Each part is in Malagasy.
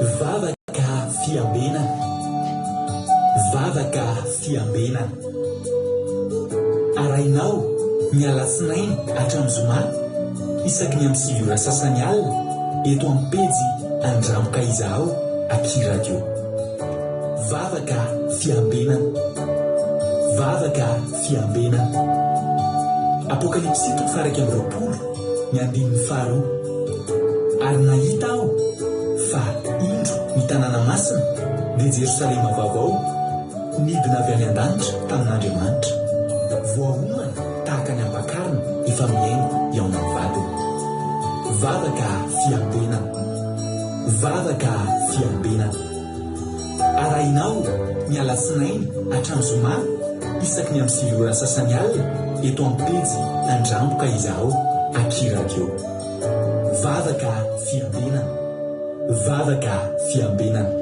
Vavaka fiambenana. Vavaka fiambenana. Arahinao ny alatsinainy hatramin'ny zoma isaky ny amin'ny 9 ora sasany alina eto amin'ny pejy Andramoka Izahao aky Radio. Vavaka fiambenana. Vavaka fiambenana. Apokalypsy toko faha 21 ny andininy faharoa. Ary nahita aho fa indro ny tanàna masina, dia Jerosalema vaovao, nidina avy any an-danitra tamin'Andriamanitra. Voaomana tahaka ny ampakarina efa mihaingo hihaona amin'ny vadiny. Vavaka fiambenana. Vavaka fiambenana. Arahinao ny alatsinainy hatramin'ny zoma isaky ny amin'ny 9 ora sasany alina eto amin'ny pejy Andramboka Izahao Aky Radio. Vavaka fiambenana. Vavaka fiambenana.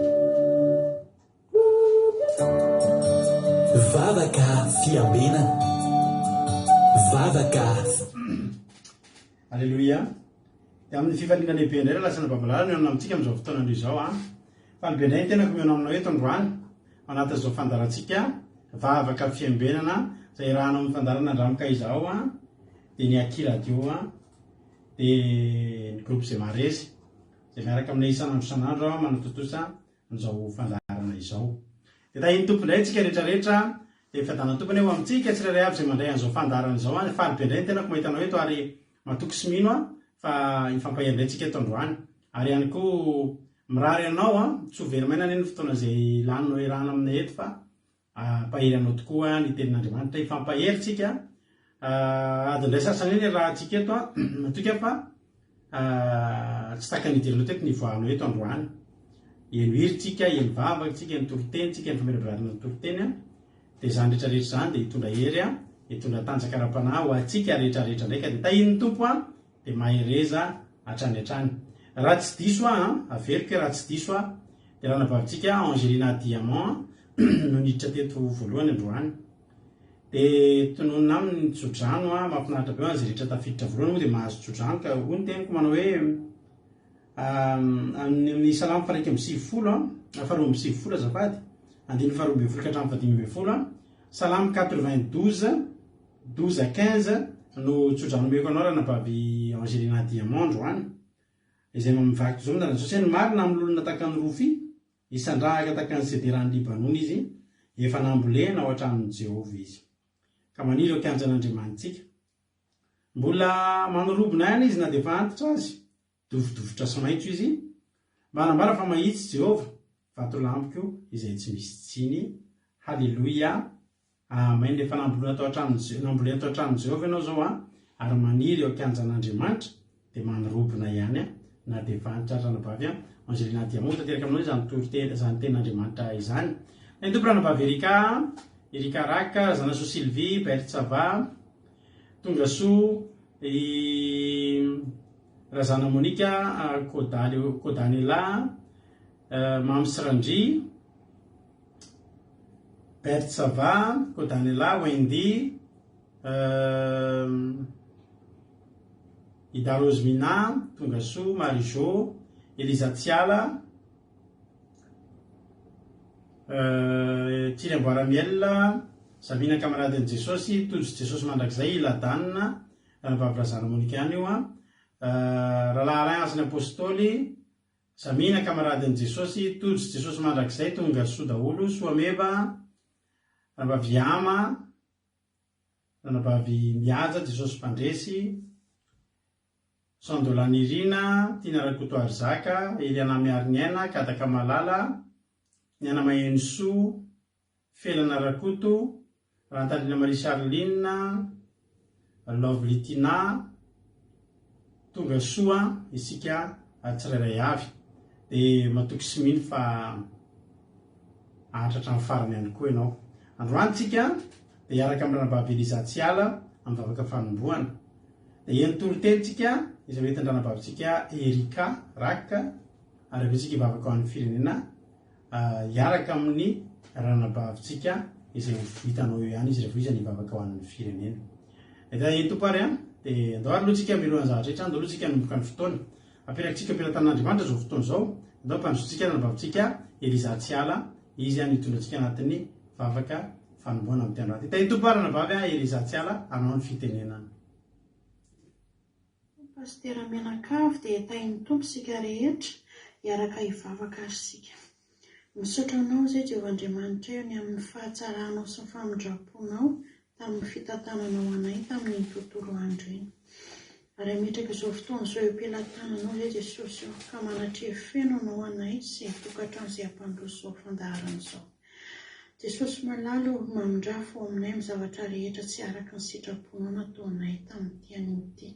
Vavaka fiambenana. Vavaka. Aleloia. Dia amin'ny fifaliana lehibe indray ry lasana babalala no mihaona amintsika amin'izao fotoana anio izao an. Faly be indray ny tenako mihaona aminao eto androany ao anatin'izao fandaharantsika vavaka fiambenana izay iarahanao amin'ny fandaharana Andramoka Izao an, dia ny Aky Radio an, dia ny groupe Zemaresy izay miaraka aminay isan'andro isan'andro manatontosa an'izao fandaharana izao. Dia tahin'ny Tompo indray tsika rehetra rehetra, dia fiadanan'ny Tompo anie ho amintsika tsirairay avy izay mandray an'izao fandaharana izao an, faly be indray ny tenako mahita anao eto ary matoky sy mino aho fa hifampahery indray tsika eto androany. Ary ihany koa mirary anao an, tsy ho very maina anie ny fotoana izay laninao iarahana aminay eto fa Hampahery anao tokoa ny tenin'Andriamanitra. Hifampahery tsika. Adiny iray sasany eo ny iarahantsika eto. Matoky aho fa tsy tahaka ny nidiranao teto ny hivoahanao eto androany. Heno hira tsika, heno vavaka tsika, heno toriteny tsika, heno famelabelarana ny toriteny. Dia izany rehetra rehetra izany dia hitondra hery, hitondra tanjaka ara-panahy ho antsika rehetra rehetra indray ka dia tahian'ny Tompo dia mahereza hatrany hatrany. Raha tsy diso aho an, averiko hoe raha tsy diso aho, dia ranabavintsika Angelina Diamant no niditra teto voalohany androany. Dia tononina aminy ny tsodrano an, mahafinaritra be ho an'izay rehetra tafiditra voalohany moa dia mahazo tsodrano ka hoy ny teniko manao hoe amin'ny salamo faha 91 an, faha 92 azafady, andininy faha 12 ka hatramin'ny faha 15 an, salamo 92 12 à 15 no tsodrano omeko anao ranabavy Angelina Diamant androany. Izay mamivaky toy izao ny Jesosy hoe ny marina amin'ny olona tahaka ny rofia, hisandrahaka tahaka ny sedera any Libanona izy, efa nambolena ao an-tranon'i Jehovah izy. Ka maniry eo an-kianjan'Andriamanitsika. Mbola manorobona ihany izy na dia efa antitra azy, Dofodofotra sy maitso izy, mba hanambara fa mahitsy Jehovah, vatolampiko izay tsy misy tsiny. Haleloia! Amen! Efa nambolena tao an-tranon'i nambolena tao an-tranon'i Jehovah ianao izao an, ary maniry eo an-kianjan'Andriamanitra, dia manirobona ihany an, na dia efa antitra ary ranabavy an. Angelina Diamond, tanteraka aminao izany toriteny, izany tenin'Andriamanitra izany. Ny Tompo ranabavy Erika, Erika Rak, Razanasoa Sylvie, Berthe Sava, Tongasoa, i Razana Monica, Kodanela, Mamy sy Randria, Berthe Sava, Kodanela, Wendy, Ida Rosemina, Tongasoa, Marie Jo, Eliza Tsiala, Tsiry Amboara Miel, Sabina Kamaradin'i Jesosy, Tojo Jesosy Mandrakizay, Ila Dan, Ranabavy Razana Monica ihany io an, Rahalahy Alain Asan'ny Apostoly, Samina Kamaradin'i Jesosy, Tojo Jesosy Mandrakizay, Tonga soa daholo, Soameva, Ranabavy Ama, Ranabavy Mihaja, Jesosy Mpandresy, Sandola Nirina, Tiana Rakotoarizaka, Eliana Miariniaina, Kadaka Malala, Niana Mahenosoa, Felana Rakoto, Rantalina Marie Charline, Lovely Tina, tonga soa isika tsirairay avy. Dia matoky sy mino fa haharitra hatramin'ny farany ihany koa ianao. Androany tsika dia hiaraka amin'ny ranabavy Eliza Tsiala amin'ny vavaka fanombohana. Dia heno toriteny tsika izay ho entin-dranabavintsika Erika Rak ary avy eo tsika hivavaka ho an'ny firenena Hiaraka amin'ny ranabavintsika izay ho vitanao eo ihany izy rehefa iza ny hivavaka ho an'ny firenena. Dia eny Tompo ary an, dia andao ary aloha tsika mialohan'ny zavatra rehetra, andao aloha tsika hanomboka ny fotoana. Aperakitsika am-pelatanan'Andriamanitra izao fotoana izao. Andao ampandrosoantsika ny anabavintsika Eliza Tsiala, izy no hitondra antsika anatin'ny vavaka fanombohana amin'ity androany ity. Tahin'ny Tompo ary ranabavy Eliza Tsiala hanao ny fitenenana. Pasitera mianakavy dia tahin'ny Tompo isika rehetra hiaraka hivavaka ary isika. Misaotra Anao izay Jehovah Andriamanitray o ny amin'ny fahatsaranao sy ny famindram-ponao tamin'ny fitantananao anay tamin'iny tontolo andro iny. Ary hametraka izao fotoana izao eo am-pelatananao izay Jesosy o, ka manatreha feno Anao anay sy ny tokantrano izay hampandroso izao fandaharana izao. Jesosy malala o, mamindrà fo aminay amin'ny zavatra rehetra tsy araka ny sitraponao nataonay tamin'ity anio ity.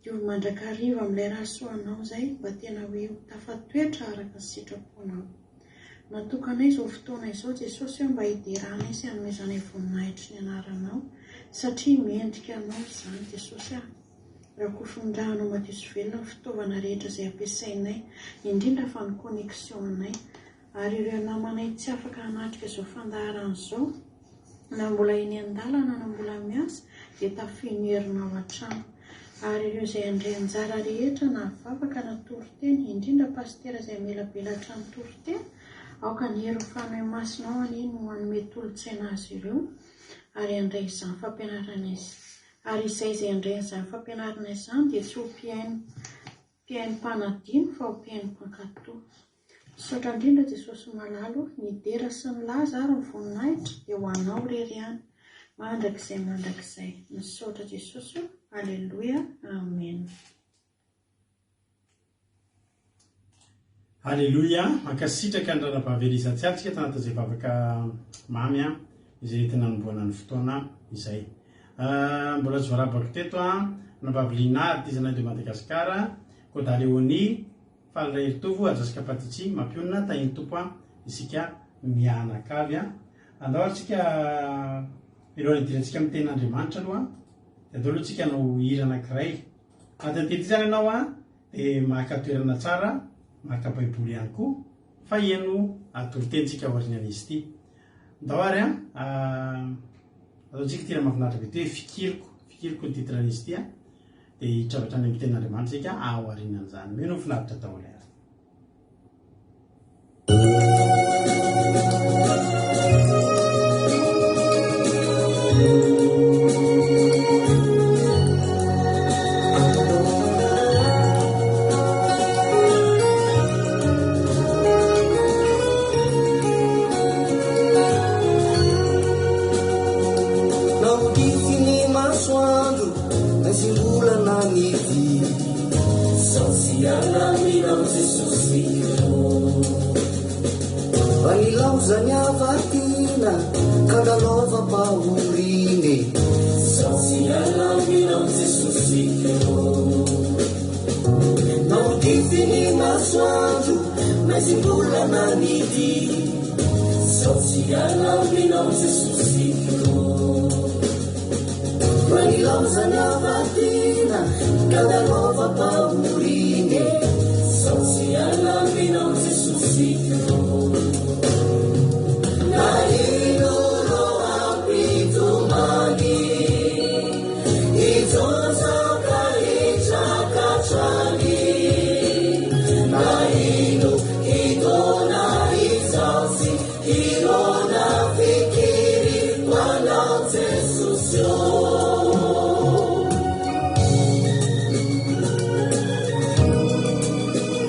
Diovy mandrakariva amin'ilay rà soanao izay mba tena hoe ho tafatoetra araka ny sitraponao. Natokanay izao fotoana izao Jesosy o mba hideranay sy hanomezanay voninahitry ny anaranao satria mendrika anao izany Jesosy a! Rakofindrahanao madio sy velona ny fitaovana rehetra izay ampiasainay indrindra fa ny connexion anay Ary ireo namanay tsy afaka hanatrika izao fandaharana izao, na mbola eny an-dalana na mbola miasa, dia tafino herinao hatrany. Ary ireo izay handray anjara rehetra na vavaka na toriteny, indrindra pasitera izay hamelabelatra ny toriteny, aoka ny herin'ny Fanahy Masinao anie no hanome tolo-tsaina azy ireo ary handray izany fampianarana izany. Ary izay izay handray an'izany fampianarana izany dia tsy ho mpihaino mpihaino mpanadino fa ho mpihaino mpankato. Misaotra indrindra Jesosy malala o, ny dera sy ny laza ary ny voninahitra dia ho anao irery ihany, mandrakizay mandrakizay. Misaotra Jesosy o, Aleloia, Amen. Aleloia, mankasitraka ny ranabavy Elisa Tsiatsika tanatin'izay vavaka mamy an, izay entina hanombohana ny fotoana izay. Mbola tsy voarabako teto an, ranabavy Lina artisanat de Madagascar, Koda Léonie, Faly Raheritovo, Ajaska Patici, Mampionona, Tahin'ny Tompo an, isika mianakavy an. Andao ary tsika mialohan'ny hidirantsika amin'ny tenin'Andriamanitra aloha dia andao aloha tsika hanao hira anankiray. Anatin'ny teny ity izany ianao an dia maka toerana tsara, maka baiboly ihany koa fa heno toriteny-tsika aorianan'izy ity. Andao ary an, ataontsika ity hira mahafinaritra be ity hoe Fikiriko, Fikiriko ny titran'izy ity an. Dia hiditra avy hatrany amin'ny tenin'Andriamanitra isika aorianan'izany. Mino ho finaritra daholo ary.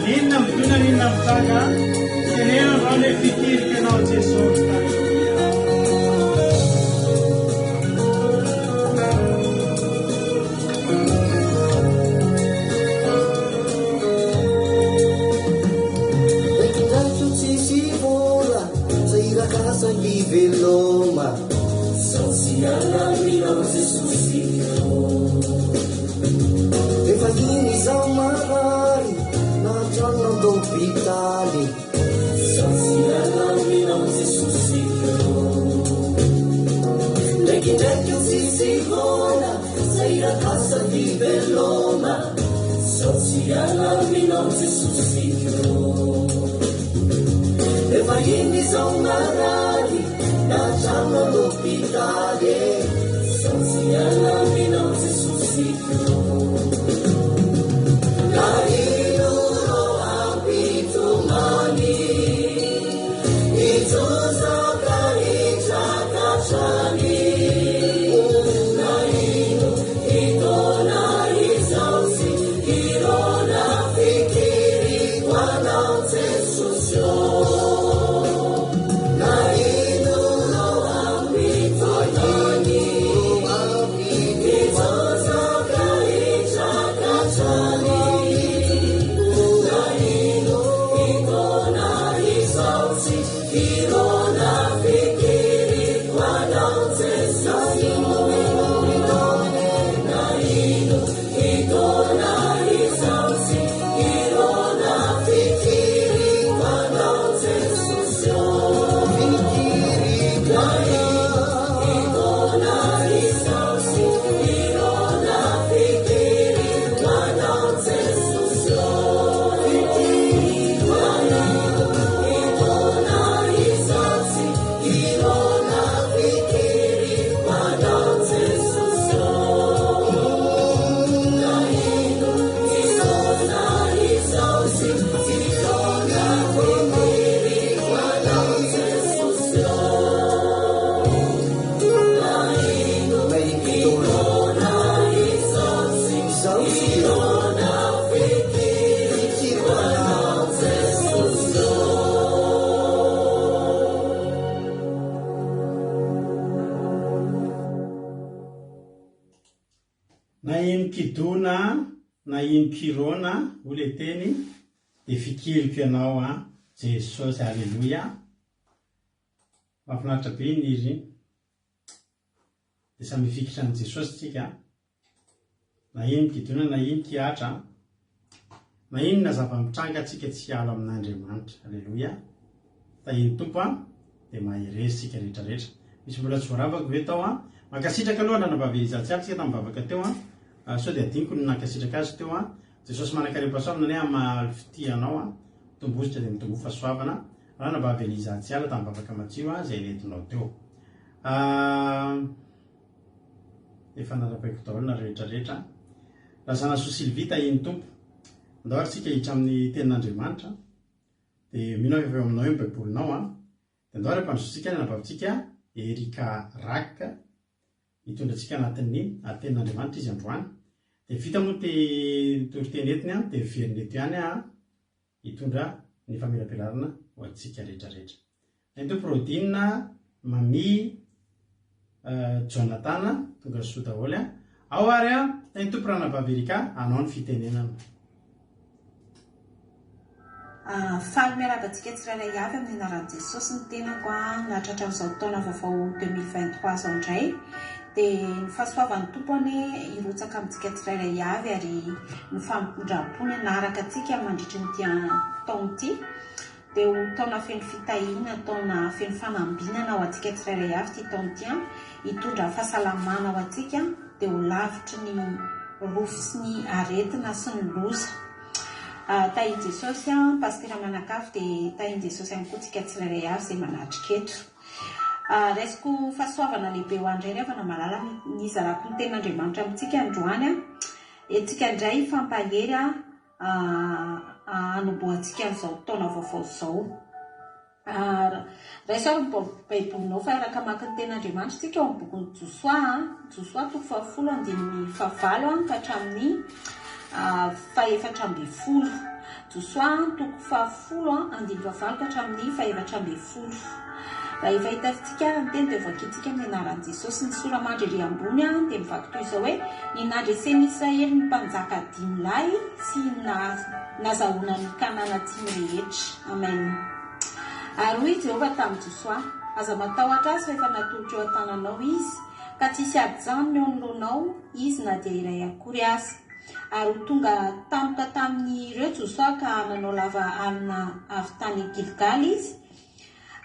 Inona midona n'inona mitranga, teneno androany hoe fikiriko ianao Jesosy. Haleloia. Ndraikindraiky tsisy vola, sahiraka saingy veloma. Efa iny izaho marary, nahatrano an-dopitaly. Ndraikindraiky tsisy vola, sahiraka saingy veloma. Efa iny izaho marary, nahatrano an-dopitaly. anao Jesosy ô. Na ino ampito Hijanjaka hitraka hatrany. Na ino hitona hisaotsy hirona fikiriko anao Jesosy ô. Na ino hitona hisaotsy hirona fikiriko anao Jesosy ô. Na ino hitona hisaotsy hirona fikiriko anao Jesosy ô. Na ino hitona hisaotsy hirona fikiriko anao Jesosy ô. Na ino hitona hisaotsy hirona fikiriko anao Jesosy ô. Na ino hitona hisaotsy hirona fikiriko anao Jesosy ô. Na ino kidona na ino kirona hoy le teny dia fikiriko ianao an Jesosy Aleloia Mahafinaritra be iny hira iny Dia samy hifikitra amin'i Jesosy tsika na ino kidona na ino kihatra na inona zava-mitranga tsika tsy hiala amin'Andriamanitra Aleloia Tahin'ny Tompo an dia mahereza isika rehetra rehetra. Misy mbola tsy voaravako ve tao an? Mankasitraka aloha Ranabavy Eliza Tsialy tsika tamin'ny vavaka teo an. Sao dia adinoko ny nankasitraka azy teo an. Jesosy manankarem-pahasoavana anie hamaly fitia anao an. Mitombozotra dia mitomboa fahasoavana. Ranabavy Eliza Tsiala tamin'ny vavaka matsiro an izay nentinao teo. Efa narabaiko daholo nareo rehetra rehetra. Razanasoa Sylvie tahin'ny Tompo. Andao ary tsika hiditra amin'ny tenin'Andriamanitra. Dia mino aho fa efa eo aminao eo ny baibolinao an. Dia andao ary ampandrosoantsika ny anabavintsika Erika Rack hitondra antsika anatin'ny tenin'Andriamanitra izy androany. Dia vita moa ity toriteny entiny an, dia miverina eto ihany aho hitondra ny famelabelarana ho antsika rehetra rehetra. Ny Tompo Rodine, Mamie, Jonathan, tonga soa daholo an. Ao ary an, ny Tompo Ranabavy Erika hanao ny fitenenana. Faly miarahaba antsika tsirairay avy amin'ny anaran'i Jesosy ny tenako nahatratra an'izao taona vaovao 2023 izao indray dia ny fahasoavan'ny Tompo anie hirotsaka amintsika tsirairay avy ary ny famindram-pony hanaraka antsika mandritry ny taona ity dia ho taona feno fitahiana, taona feno fanambinana ho antsika tsirairay avy ity taona ity an, hitondra fahasalamana ho antsika dia ho lavitry ny rofy sy ny aretina sy ny loza. Tahin'i Jesosy an, Pasitera Manakafy dia tahin'i Jesosy ihany koa tsika tsirairay avy izay manatrika eto. Raisiko fahasoavana lehibe ho an'i Ray ry havana malala ny nizarako ny tenin'Andriamanitra amintsika androany an. Entintsika indray hifampahery an. hanombohantsika an'izao taona vaovao izao. Raiso ary ny Baibolinao fa hiaraka hamaky ny Tenin'Andriamanitra isika ao amin'ny bokin'i Josoa, Josoa toko fahafolo andininy fahavalo ka hatramin'ny fahefatra ambin'ny folo. Josoa toko fahafolo andininy fahavalo ka hatramin'ny fahefatra ambin'ny folo. Raha efa hitantsika ary ny teny dia voakintsika amin'ny anaran'i Jesosy. Ny sora-mandry ery ambony dia mivaky toy izao hoe, Ny nandresen'ny Israely ny mpanjaka dimy lahy sy ny nazahoana ny Kanana atsimo rehetra. Amen. Ary hoy i Jehovah tamin'i Josoa, Aza matahotra azy fa efa natolotro eo an-tananao izy, ka tsy hisy hajanona eo anoloanao izy na dia iray akory aza. Ary ho tonga tampoka tamin'ireo Josoa ka nanao lava alina avy tany Gilgala izy,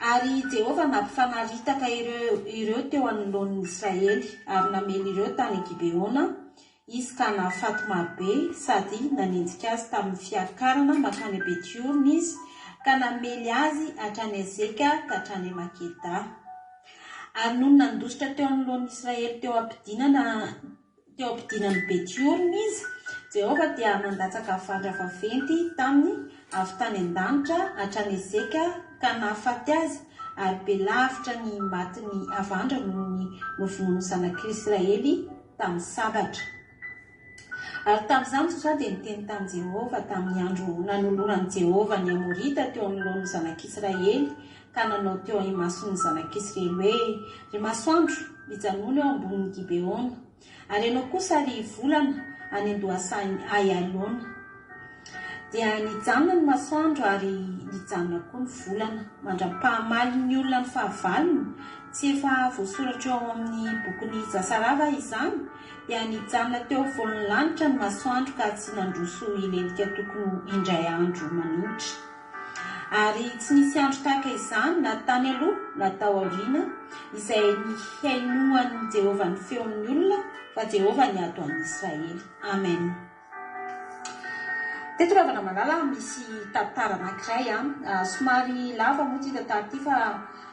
Ary i Jehovah nampifanaritaka ireo ireo teo anoloan'ny Israely, ary namely ireo tany Gibeona Izy ka nahafaty marobe, sady nanenjika azy tamin'ny fiakarana mankany Beti-horona Izy, ka namely azy hatrany Azeka ka hatrany Makeda. Ary nony nandositra teo anoloan'ny Israely teo am-pidinana Teo am-pidinan'i Beti-horona izy, Jehovah dia nandatsaka havandra vaventy taminy avy tany an-danitra hatrany Ezeka ka nahafaty azy, ary be lavitra ny matin'ny havandra noho ny novonoin'ny zanak'Israely tamin'ny sabatra. Ary tamin'izany Josoa dia niteny tamin'i Jehovah tamin'ny andro nanoloran'i Jehovah ny Amorita teo anoloan'ny zanak'Israely ka nanao teo imason'ny zanak'Israely hoe, Ry masoandro, mijanòna eo ambonin'i Gibeona, ary ianao kosa, ry volana, any an-dohasahan'i Aialona. Dia nijanona ny masoandro ary nijanona koa ny volana, mandra-pahamalin'ny olona ny fahavalony, tsy efa voasoratra eo amin'ny bokin'i Jasara va izany? Dia nijanona teo afovoan'ny lanitra ny masoandro ka tsy nandroso hilentika tokony ho indray andro maninitra. Ary tsy nisy andro tahaka izany na tany aloha na tao aoriana, izay nihainoan'i Jehovah ny feon'ny olona, fa Jehovah niady ho an'ny Israely. Amen. Teto Ravana Malala misy tantara anankiray an, somary lava moa ity tantara ity fa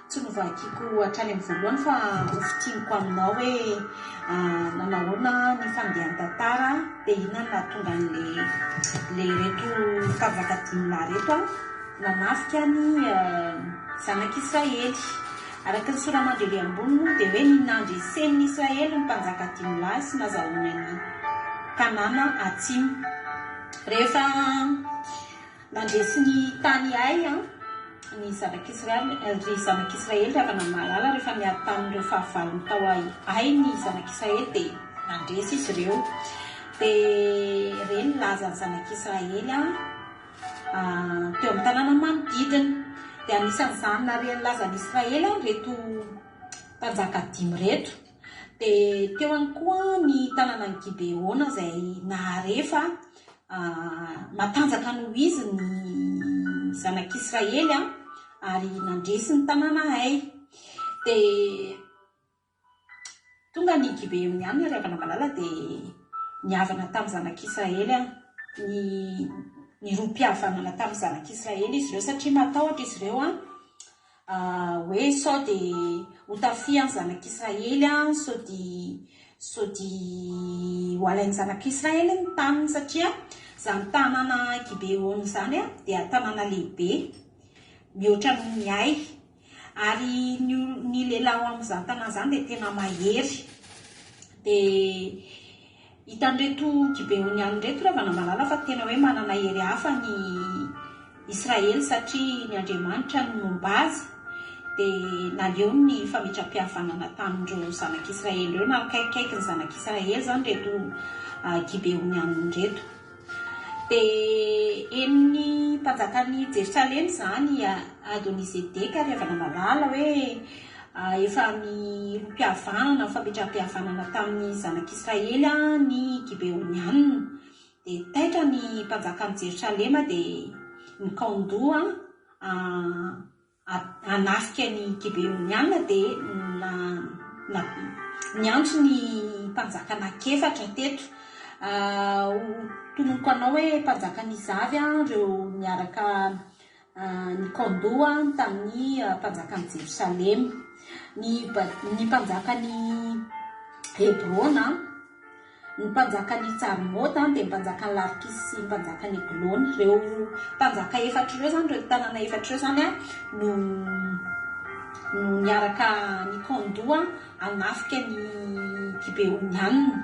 tsy novakiko hatrany amin'ny voalohany fa ho fintiniko aminao hoe nanahoana ny fandehan'ny tantara dia inona no nahatonga an'ilay ilay ireto mpanjaka dimy lahy ireto an nanafika ny zanak'Israely. Araka ny sora-mandry ery ambony moa dia hoe ny nandresen'ny Israely ny mpanjaka dimy lahy sy nazahoany an'i Kanana atsimo. Rehefa nandresy ny tany Ay ny zanak'Israely, ry zanak'Israely ry havana mahalala, rehefa niady tamin'ireo fahavalony tao Ay ny zanak'Israely dia nandresy izy ireo. Dia re ny lazan'ny zanak'Israely teo amin'ny tanàna manodidina. Dia anisan'izany narian'ny lazan'i Israely ireto mpanjaka dimy ireto. Dia teo ihany koa ny tanànan'i Gibeona izay nahare fa matanjaka noho izy ny zanak'Israely ary nandresy ny tanàna Ay. Dia Tonga ny Gibeoniana ry havana malala dia nihavana tamin'ny zanak'Israely ny niroam-pihavanana tamin'ny zanak'Israely izy ireo satria matahotra izy ireo hoe sao dia ho tafihan'ny zanak'Israely sao dia sao dia ho alain'ny zanak'Israely ny taniny satria izany tanàna Gibeona izany dia tanàna lehibe mihoatra noho ny Ay. Ary ny ny lehilahy ao amin'izany tanàna izany dia tena mahery. Dia hitan'ireto Gibeoniana ireto ry havana malala fa tena hoe manana hery hafa ny Israely satria ny Andriamanitra no momba azy. Dia naleony ny fametram-pihavanana tamin'ireo zanak'Israely ireo, nanakaikikaiky ny zanak'Israely izany ireto Gibeoniana ireto. Dia henon'ny mpanjakan'i Jerosalema izany i Adonizedeka ry havana malala hoe efa niroam-pihavanana, nifametram-pihavanana tamin'ny zanak'Israely ny Gibeonianina. Dia taitra ny mpanjakan'i Jerosalema dia nikaon-doha hanafika ny Gibeoniana dia niantso ny mpanjaka anankiefatra teto. Ho tononiko anao hoe mpanjakan'iza avy ireo niaraka nikaon-doha tamin'ny mpanjakan'i Jerosalema. Ny mpanjakan'i Hebrona. Ny mpanjakan' i Jarmota dia ny mpanjakan' i Larkisy sy ny mpanjakan' i Eglona. Ireo mpanjaka efatra ireo izany, ireo tanàna efatra ireo izany no no niaraka nikaon-doha hanafika ny Gibeonianina.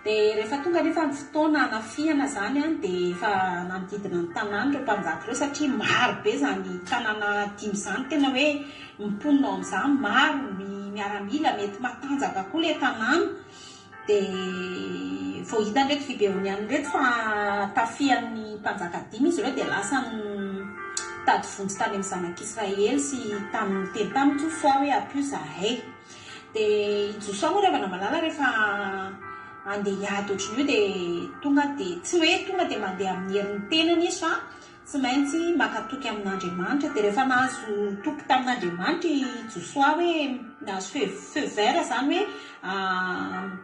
Dia rehefa tonga anefa ny fotoana hanafihana izany dia efa nanodidina ny tanàna ireo mpanjaka ireo satria maro be izany tanàna dimy izany, tena hoe ny mponina ao amin'izany maro, ny miaramila mety matanjaka koa ilay tanàna. Dia vao hitan'ireto Gibeoniana ireto fa tafihan'ny mpanjaka dimy izy ireo, dia lasa nitady vonjy tany amin'ny zanak'Israely sy tamin'ny niteny taminy Josoa hoe, Ampio izahay. Dia i Josoa moa ry havana malala rehefa handeha hiady ohatran'io dia tonga dia tsy hoe tonga dia mandeha amin'ny herin'ny tenany izy fa Tsy maintsy maka toky amin'Andriamanitra. Dia rehefa nahazo toky tamin'Andriamanitra i Josoa hoe nahazo feu feu vert izany hoe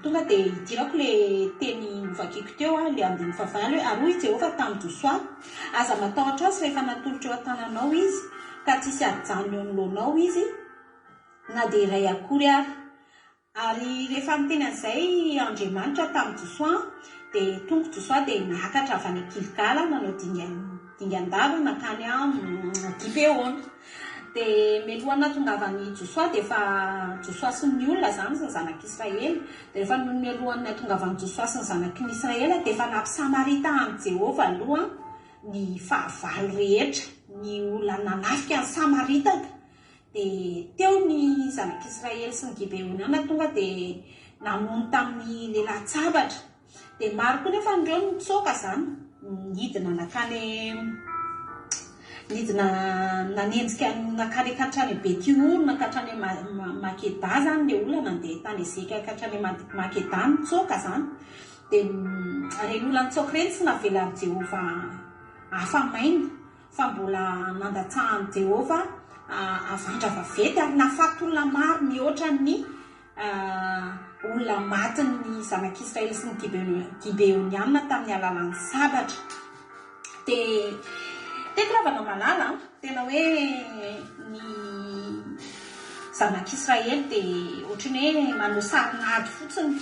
tonga dia idirako ilay teny novakiko teo, ilay andininy fahavalo hoe ary hoy i Jehovah tamin'i Josoa, Aza matahotra azy fa efa natolotro eo an-tananao izy, ka tsy hisy hajanona eo anoloanao izy na dia iray akory ary. Ary rehefa niteny an'izay Andriamanitra tamin'i Josoa, dia tonga i Josoa dia niakatra avy any Gilgala nanao dingan-dava nankany Gibeona. Dia mialohan'ny nahatongavan'i Josoa dia efa Josoa sy ny olona izany sy ny zanak'Israely. Dia rehefa mialohan'ny nahatongavan'i Josoa sy ny zanaky ny Israely dia efa nampisamarita an'i Jehovah aloha ny fahavalo rehetra, ny olona nanafika ny Samaritana. Dia teo ny zanak'Israely sy ny Gibeoniana tonga dia namono tamin'ny lelan-tsabatra. Dia maro koa nefa ireo nitsoaka izany, nidina nankany nidina nanenjika nankany ka hatrany Beti-horona ka hatrany Makeda izany ilay olona nandeha tany Ezeka ka hatrany Makeda nitsoaka izany. Dia ireny olona nitsoaka ireny tsy navelan'i Jehovah afa-maina. Fa mbola nandatsahan'i Jehovah havandra vaventy ary nahafaty olona maro mihoatra ny olona matin'ny zanak'Israely sy ny Gibeonianina tamin'ny alalan'ny sabatra. Dia teto ravana malala, tena hoe ny Zanak'Israely dia ohatran'ny hoe manao sarin'ady fotsiny.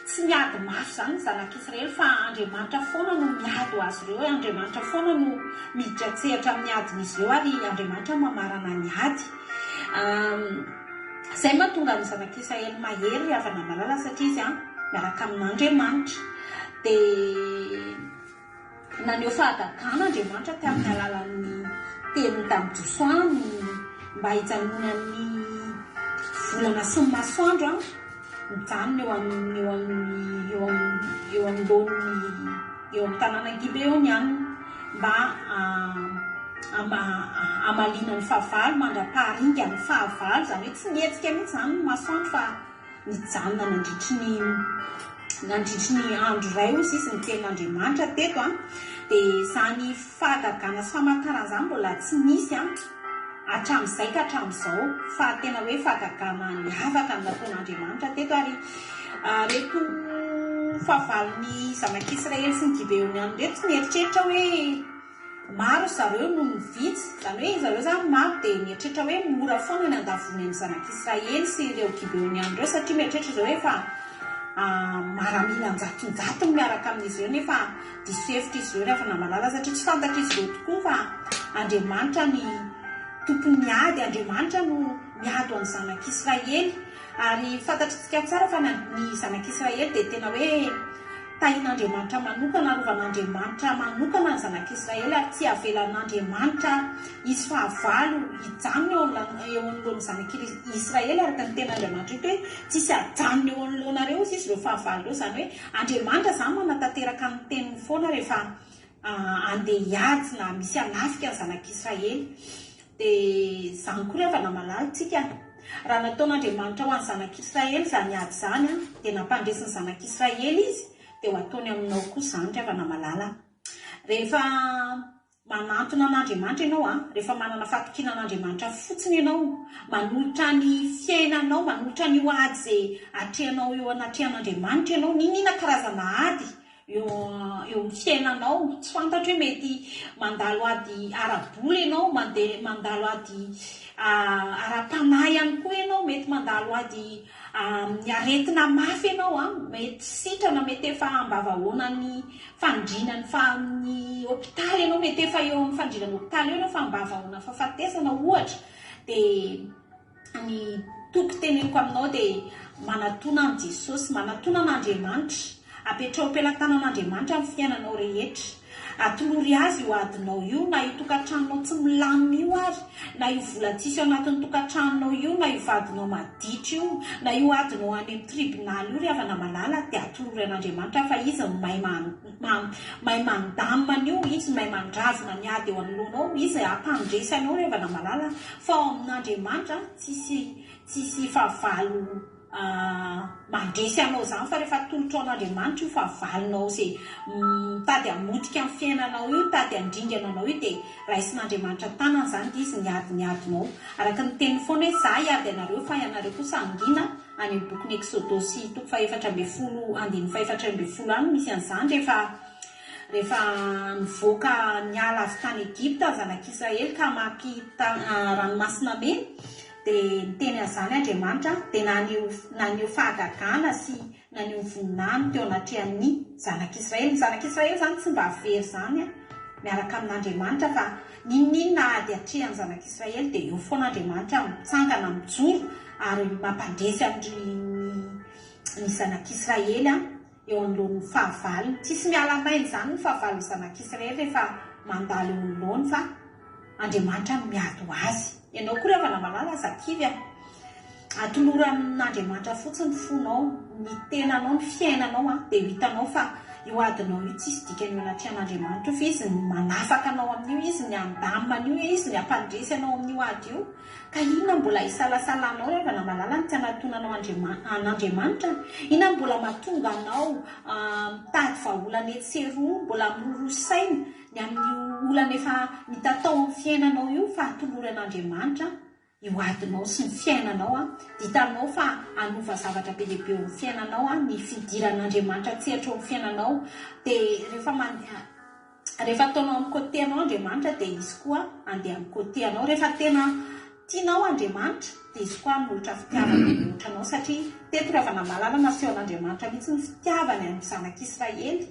Tsy miady mafy izany ny Zanak'Israely fa Andriamanitra foana no miady ho azy ireo, Andriamanitra foana no miditra an-tsehatra amin'ny adin'izy ireo ary Andriamanitra mamarana ny ady. Izay mahatonga ny Zanak'Israely mahery ry havana malala satria izy miaraka amin'Andriamanitra. Dia. Naneho fahagagana Andriamanitra tamin'ny alalan'ny teniny tamin'i Josoa ny mba hijanonan'ny volana sy ny masoandro mijanona eo amin'ny eo amin'ny eo amin'ny eo anoloan'ny eo amin'ny tanànan'i Gibeoniana mba hamaliana ny fahavalo mandra-paharingan'ny fahavalo, izany hoe tsy nihetsika mihitsy izany ny masoandro fa Nijanona nandritry ny nandritry ny andro iray hozy izy ny tenin'Andriamanitra teto an, dia izany fahagagana sy famantarana izany mbola tsy nisy an, hatramin'izay ka hatramin'izao, fa tena hoe fahagagana niavaka no nataon'Andriamanitra teto, ary ireto fahavalon'ny zanak'Israely sy ny Gibeoniana ireto tsy nieritreritra hoe Maro zareo noho ny vitsy, izany hoe zareo izany maro dia mieritreritra hoe mora foana ny handavoany an'ny zanak'Israely sy ireo Gibeoniana ireo satria mieritreritra zareo hoe efa maramila an-jatonjatony miaraka amin'izy ireo nefa diso hevitra izy ireo ry havana malala satria tsy fantatr'izy ireo tokoa fa Andriamanitra ny tompon'ny ady, Andriamanitra no miady ho an'ny zanak'Israely ary fantatr'tsika tsara fa ny zanak'Israely dia tena hoe Tahin'Andriamanitra manokana, arovan'Andriamanitra manokana ny zanak'Israely ary tsy avelan'Andriamanitra hisy fahavalo hijanona eo eo anoloan'ny zanak'Israely araka ny tenin'Andriamanitra eto hoe tsisy hajanona eo anoloanareo hozy izy ireo fahavalo ireo, izany hoe Andriamanitra izany manatanteraka ny teniny foana rehefa handeha hiady na misy hanafika ny zanak'Israely. Dia izany koa ry havana malala tsika. Raha nataon'Andriamanitra ho an'ny zanak'Israely izany ady izany, dia nampandresy ny zanak'Israely Izy, dia ho ataony aminao koa izany ry havana malala. Rehefa manantona an'Andriamanitra ianao, rehefa manana fahatokiana an'Andriamanitra fotsiny ianao, manolotra ny fiainanao, manolotra an'io ady izay atrehanao eo anatrehan'Andriamanitra ianao, n'inon'inona karazana ady, eo eo amin'ny fiainanao, tsy fantatro hoe mety mandalo ady ara-bola ianao, mandeha mandalo ady ara-panahy ihany koa ianao, mety mandalo ady amin'ny aretina mafy ianao an, mety sitrana, mety efa ambavahoanan'ny fandriana ny fa ny hopitaly ianao, mety efa eo amin'ny fandriana ny hopitaly eo ianao fa ambavahoanan'ny fahafatesana ohatra, dia Ny toky teneniko aminao dia manatona an'i Jesosy, manatona an'Andriamanitra, apetraho am-pelatanan'Andriamanitra ny fiainanao rehetra. Atolory Azy io adinao io, na io tokantranonao tsy milamina io ary, na io vola tsisy ao anatin'ny tokantranonao io, na io vadinao maditra io, na io adinao any amin'ny tribonaly io ry havana malala dia atolory an'Andriamanitra fa Izy no mahay mahay mandamina an'io, Izy no mahay mandravona ny ady eo anoloanao, Izy hampandresy anao ry havana malala. Fa ao amin'Andriamanitra tsisy tsisy fahavalo mandresy anao izany fa rehefa atolotrao an'Andriamanitra io fahavalonao izay mitady hamotika ny fiainanao io, mitady handringana anao io dia raisin'Andriamanitra tanana izany dia Izy miady ny adinao. Araka ny teniny foana hoe za hiady anareo fa ianareo kosa hangina any amin'ny bokin'ny Eksodosy toko faha-14 andininy faha-14 any misy an'izany rehefa Rehefa nivoaka niala avy tany Egypta ny zanak'Israely ka hamaky Ranomasina Mena, dia niteny an'izany Andriamanitra, dia naneho naneho fahagagana sy naneho ny voninahiny teo anatrehan'ny zanak'Israely. Ny zanak'Israely izany tsy mba very izany miaraka amin'Andriamanitra fa. N'inon'inona ady atrehan'ny zanak'Israely dia eo foana Andriamanitra mitsangana mijoro ary mampandresy an-dry ny zanak'Israely eo anoloan'ny fahavalony. Tsisy miala maina izany ny fahavalon'ny zanak'Israely rehefa mandalo eo anoloany fa Andriamanitra no miady ho azy. Ianao koa ry havana malala aza kivy a! Atolory amin'Andriamanitra fotsiny ny fonao, ny tenanao, ny fiainanao an, dia ho hitanao fa io adinao io tsisy dikany eo anatrehan'Andriamanitra io fa Izy no manafaka anao amin'io, Izy ny handamina an'io, Izy ny hampandresy anao amin'io ady io. Ka inona mbola isalasalanao ry havana malala ny tsy hanatonanao an'Andriamanitra? Inona no mbola mahatonga anao mitady vahaolana etsy sy eroa, mbola miroroa saina ny amin'io olana efa mitatao amin'ny fiainanao io fa atolory an'Andriamanitra io adinao sy ny fiainanao an, dia hitanao fa hanova zavatra be dia be eo amin'ny fiainanao an, ny fidiran'Andriamanitra an-tsehatra eo amin'ny fiainanao, dia rehefa mandeha, rehefa ataonao amin'ny côté anao Andriamanitra dia Izy koa handeha amin'ny côté anao, rehefa tena tianao Andriamanitra dia Izy koa hanolotra fitiavana mihoatra anao, satria teto Ravana Malala nasehon'Andriamanitra mihitsy ny fitiavany an'ny zanak'Israely,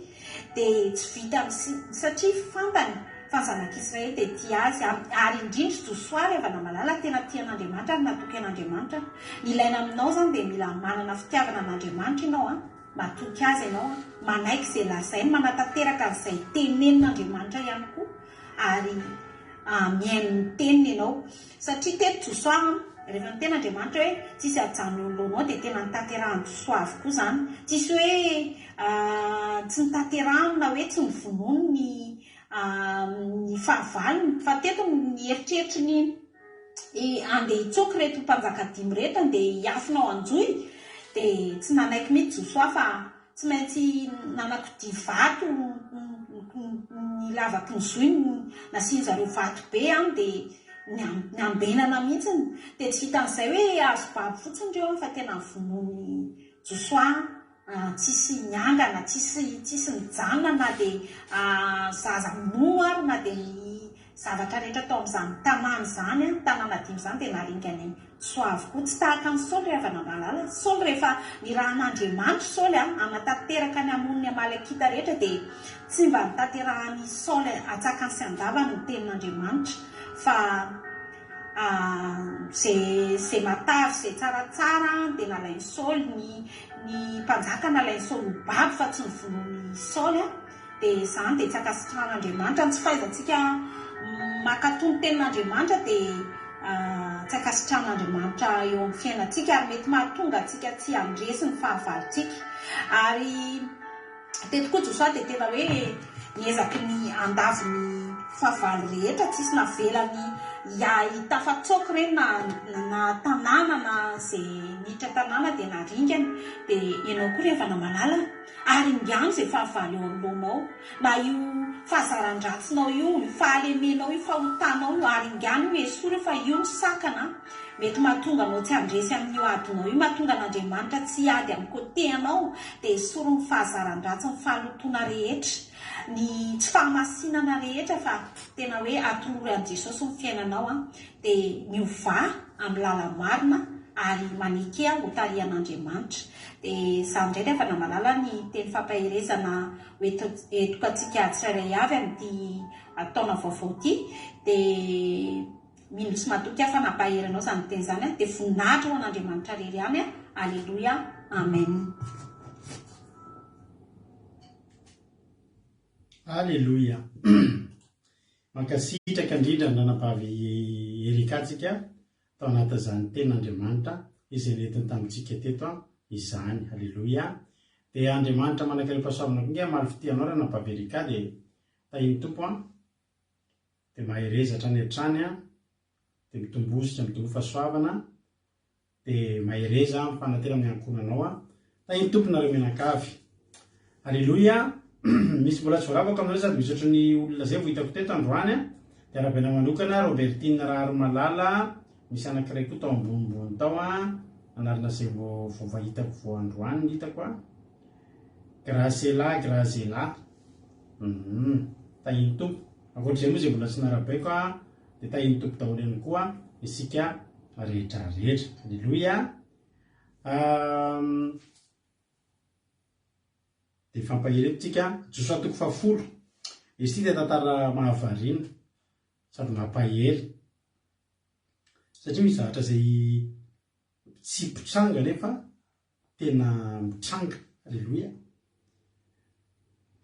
dia tsy vitan'ny satria fantany Fa ny zanak'Israely dia tia azy, ary indrindra Josoa ry havana malala tena tia an'Andriamanitra ary natoky an'Andriamanitra. Ny ilaina aminao izany dia mila manana fitiavana an'Andriamanitra ianao an, matoky Azy ianao an, manaiky izay lazainy, manatanteraka an'izay tenenin'Andriamanitra ihany koa, ary mihaino ny teniny ianao. Satria teto Josoa an, rehefa niteny Andriamanitra hoe tsisy hajanona eo anoloanao dia tena notanterahin'i Josoa avokoa izany. Tsisy hoe tsy notanterahiny na hoe tsy novonoiny ny ny fahavalony fa teto ny eritreritry ny handeha hitsoaka ireto mpanjaka dimy ireto handeha hiafina ao Anjohy dia tsy nanaiky mihitsy Josoa fa tsy maintsy nanakodia vato ny lavaky ny zohy nasian zareo vato be an dia niambenana mihitsy dia tsy vitan'izay hoe azo babo fotsiny ireo fa tena vonoin'i Josoa Tsisy miangana, tsisy tsisy mijanona na dia zaza minono ary na dia ny zavatra rehetra tao amin'izany tanàna izany, tanàna dimy izany dia naringany soa avokoa. Tsy tahaka an'i Saoly ry havana malala. Saoly rehefa nirahan'Andriamanitra Saoly hanatanteraka ny hamono ny Amalekita rehetra dia tsy mba notanterahan'i Saoly antsakany sy andavany ny tenin'Andriamanitra fa Ze ze matavy ze tsaratsara dia nalain'i Saoly, ny ny mpanjaka nalain'i Saoly ho babo fa tsy novonoin'i Saoly dia izany dia tsy ankasitrahan'Andriamanitra, ny tsy fahaizantsika mankatò ny tenin'Andriamanitra dia tsy ankasitrahan'Andriamanitra eo amin'ny fiainantsika ary mety mahatonga antsika tsy handresy ny fahavalontsika ary Teto koa Josoa dia tena hoe niezaky ny handavo ny fahavalo rehetra, tsisy navelany hitafatsoaka ireny na na tanàna na izay niditra tanàna dia naringany. Dia ianao koa ry havana malala, aringano izay fahavalo eo anoloanao, na io fahazaran-dratsinao io, io fahalemenao io, fahotanao io, aringano io, esory io fa io no sakana. Mety mahatonga anao tsy handresy amin'io adinao io, mahatonga an'Andriamanitra tsy hiady amin'ny côté anao, dia esory ny fahazaran-dratsy, ny fahalotoana rehetra, ny tsy fahamasinana rehetra fa tena hoe atolory an'i Jesosy ny fiainanao an, dia miovà amin'ny lala-marina ary manekea ho tarihan'Andriamanitra. Dia izany indray ry havana malala ny teny fampaherezana ho entiko antsika tsirairay avy amin'ity taona vaovao ity, dia. Mino sy matoky aho fa nampahery anao izany teny izany dia voninahitra ho an'Andriamanitra rery ihany Aleloia Amen. Aleloia. Mankasitraka indrindra ny ranabavy Erika tsika tao anatin'izany tenin'Andriamanitra izay nentiny tamintsika teto izany. Aleloia. Dia Andriamanitra manankarem-pahasoavana koa ange hamaly fitia anao ranabavy Erika dia tahin'ny Tompo an. Dia mahereza hatrany hatrany an, dia mitombosika, mitomboa fahasoavana, dia mahereza mifanantena amin'ny ankohonanao an. Tahin'ny Tompo nareo mianakavy. Aleloia. Misy mbola tsy voaravako aminareo sady misaotra ny olona izay vao hitako teto androany an. Dia arahabaina manokana Robertine Raharimalala, misy anankiray koa tao ambonimbony tao an, anarana izay vao vao hitako vao androany ny hitako an. Graciela Graziela. Humm. Tahin'ny Tompo. Ankoatr'izay moa izay mbola tsy narabaiko an, dia tahin'ny Tompo daholo ihany koa isika rehetra rehetra. Aleloia. Humm. Dia fampahery eto tsika. Josoa toko fahafolo. Izy ity dia tantara mahavariana. Sady mampahery. Satria misy zavatra izay tsy mpitranga nefa tena mitranga. Aleloia.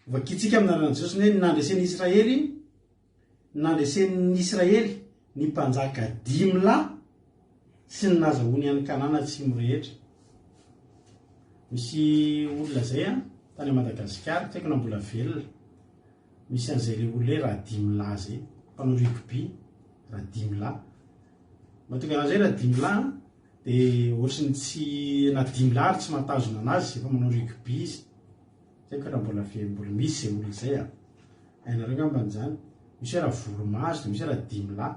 Vakintsika amin'ny anaran'i Jesosy ny hoe ny nandresen'ny Israely, ny nandresen'ny Israely ny mpanjaka dimy lahy sy ny nazahoany an'i Kanana atsimo rehetra. Misy olona izay an, tany Madagasikara, tsy haiko na mbola velona. Misy an'izay le olona hoe Radimilahy izay, mpanao rugby, Radimilahy. Mahatonga anazy hoe Radimilahy dia ohatry ny tsy na dimilahy ary tsy mahatazona anazy efa manao rugby izy. Tsy haiko raha mbola ve mbola misy izay olona izay a. Hainareo angambany izany. Misy hoe Ravolomaso dia misy hoe Radimilahy.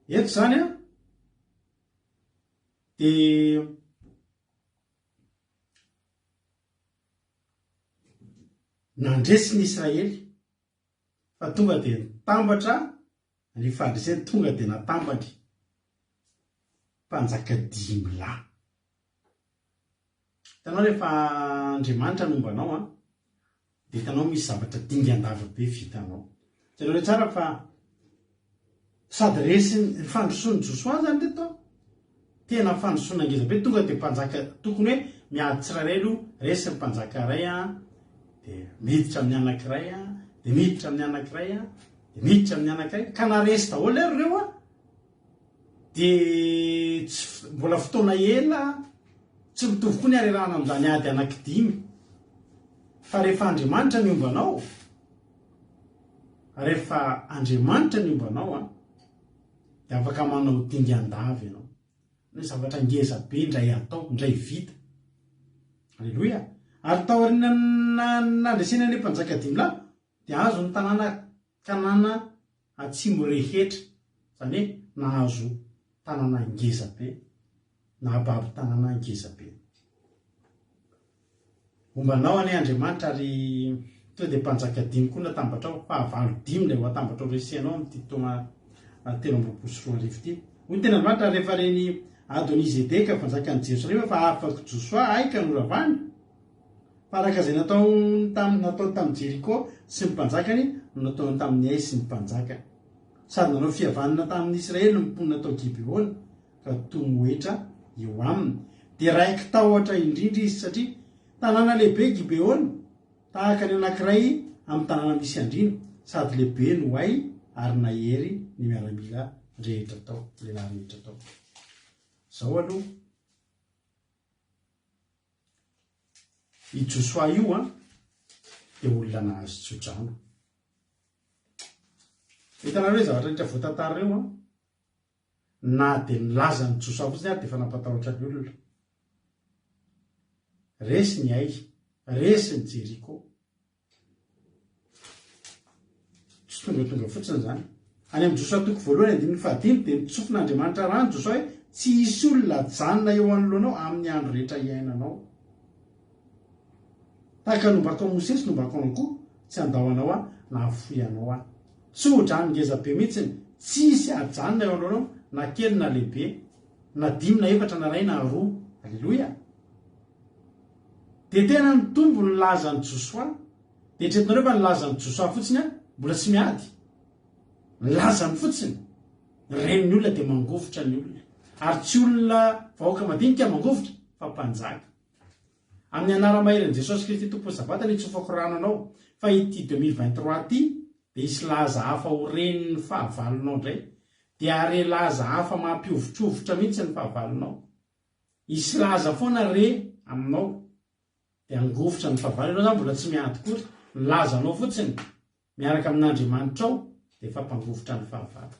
Dia eto izany an, dia Nandresy ny Israely fa tonga dia nitambatra ny fandreseny tonga dia natambany mpanjaka dimilahy. Hitanao rehefa Andriamanitra no homba anao an, dia hitanao misy zavatra dingan-dava be vitanao. Jereo tsara fa sady resin'ny fandrosoan'i Josoa zany reto an, tena fandrosoana ngeza be, tonga dia mpanjaka tokony hoe miady tsirairay aloha, resy ny mpanjaka iray an, dia miditra amin'ny anankiray an, dia miditra amin'ny anankiray an, dia miditra amin'ny anankiray, ka na resy daholo ary ireo an, dia tsy mbola fotoana ela, tsy mitovy koa ny harerahana amin'izany ady anankidimy, fa rehefa Andriamanitra ny homba anao, Rehefa Andriamanitra ny homba anao an, dia afaka manao dingan-dava ianao. Ny zavatra ngeza be indray atao, indray vita. Aleloia. Ary taorian'ny nandresena an'ilay mpanjaka dimilahy, dia azo ny tanàna Kanana atsimo rehetra. Izany hoe nahazo tanàna ngeza be, nahababo tanàna ngeza be. Homba anao anie Andriamanitra ary tonga dia mpanjaka dimy koa natambatrao, fahavalo dimy ilay ho atambatrao resenao amin'ity taona 2023 ity. Hoy ny tenin'Andriamanitra ary rehefa ren'i Adonizedeka mpanjakan'i Jerosalema fa afak'i Josoa Ay ka noravany, fa araka izay nataony tamin'ny nataony tamin'i Jeriko sy ny mpanjakany no nataony tamin'i Ay sy ny mpanjakany. Sady nanao fihavanana tamin'ny Israely ny mponina tao Gibeona, ka tomoetra eo aminy. Dia raiki-tahotra indrindra izy, satria tanàna lehibe Gibeona, tahaka ny anankiray amin'ny tanàna misy andriana, sady lehibe no hay ary nahery ny miaramila rehetra tao, lehilahy rehetra tao. Izao aloha, i Josoa io an, dia olona nahazo tsodrano. Hitanareo hoe zavatra rehetra voatantara ireo an, Na dia nilaza an'i Josoa fotsiny ary dia efa nampatahotra ny olona. Resy ny Ay, resy ny Jeriko. Tsy tongatonga fotsiny izany. Any amin'i Josoa toko voalohany andininy fahadimy dia nitsofin'Andriamanitra rano Josoa hoe tsy hisy olona hajanona eo anoloanao amin'ny andro rehetra iainanao. Tahaka ny nombako an'i Mosesy nombako anao koa, tsy handao anao aho na hahafoy anao aho. Tso-drano ngeza be mihitsiny, tsy hisy hajanona eo anoloanao na kely na lehibe, na dimy na efatra na iray na roa. Aleloia! Dia tena nitombo ny lazan'i Josoa. Dia eritreretinareo fa ny lazan'i Josoa fotsiny an, mbola tsy miady. Ny lazany fotsiny, ren'ny olona dia mangovitra ny olona. Ary tsy olona vahoaka madinika mangovitra fa mpanjaka. Amin'ny anara-maherin'i Jesosy Kristy Tompon'ny Sabata no itsofako rano anao, fa ity 2023 ity dia hisy laza hafa ho ren'ny fahavalonao indray, dia hare laza hafa mampihovitrovitra mihitsy ny fahavalonao. Hisy laza foana re aminao, dia hangovitra ny fahavalo, ianao izany mbola tsy miady akory, ny lazanao fotsiny miaraka amin'Andriamanitrao dia efa mpangovitra ny fahavalo.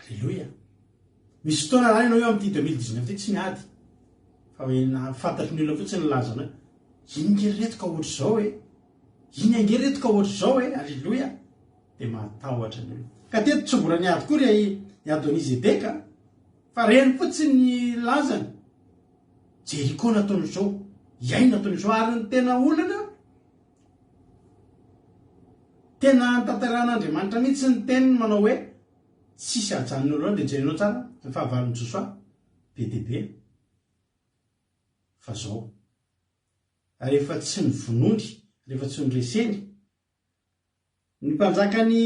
Aleloia. Misy fotoana raha ianao eo amin'ity 2019 ity tsy miady fa hoe na fantatry ny olona fotsiny ny lazanao hoe iny nge reto ka ohatr'izao e, iny ange reto ka ohatr'izao e, aleloia. Dia mahatahotra ny olona. Ka teto tsy mbola niady koa ry i Adonizedeka fa reny fotsiny ny lazany. Jeriko nataony izao, Iay nataony izao, ary ny tena olana, tena tanterahan'Andriamanitra mihitsy ny teniny manao hoe, tsisy hajanona eo dia jerenao tsara ny fahavalon'i Josoa, be dia be, fa zao, rehefa tsy novonoiny, Rehefa tsy noreseny. Ny mpanjakan'i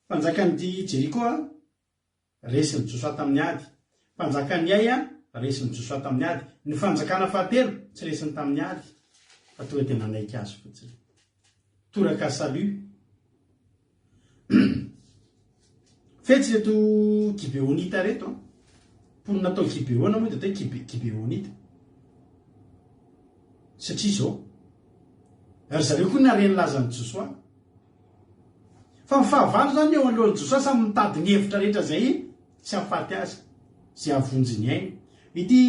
mpanjakan'i Jeriko resin'i Josoa tamin'ny ady. Mpanjakan'i Ay resin'i Josoa tamin'ny ady. Ny fanjakana fahatelo tsy resiny tamin'ny ady fa tonga dia nanaiky azy fotsiny. Toraka salut. Fetsy ireto Gibeonita ireto an. Mponina tao Gibeona moa dia atao hoe Gibeonita. Satria izao, ry zareo koa nahare ny lazan'i Josoa. Fa ny fahavalo izany eo anoloan'i Josoa samy mitady ny hevitra rehetra izay tsy hahafaty azy, izay hahavonjy ny ainy. Ity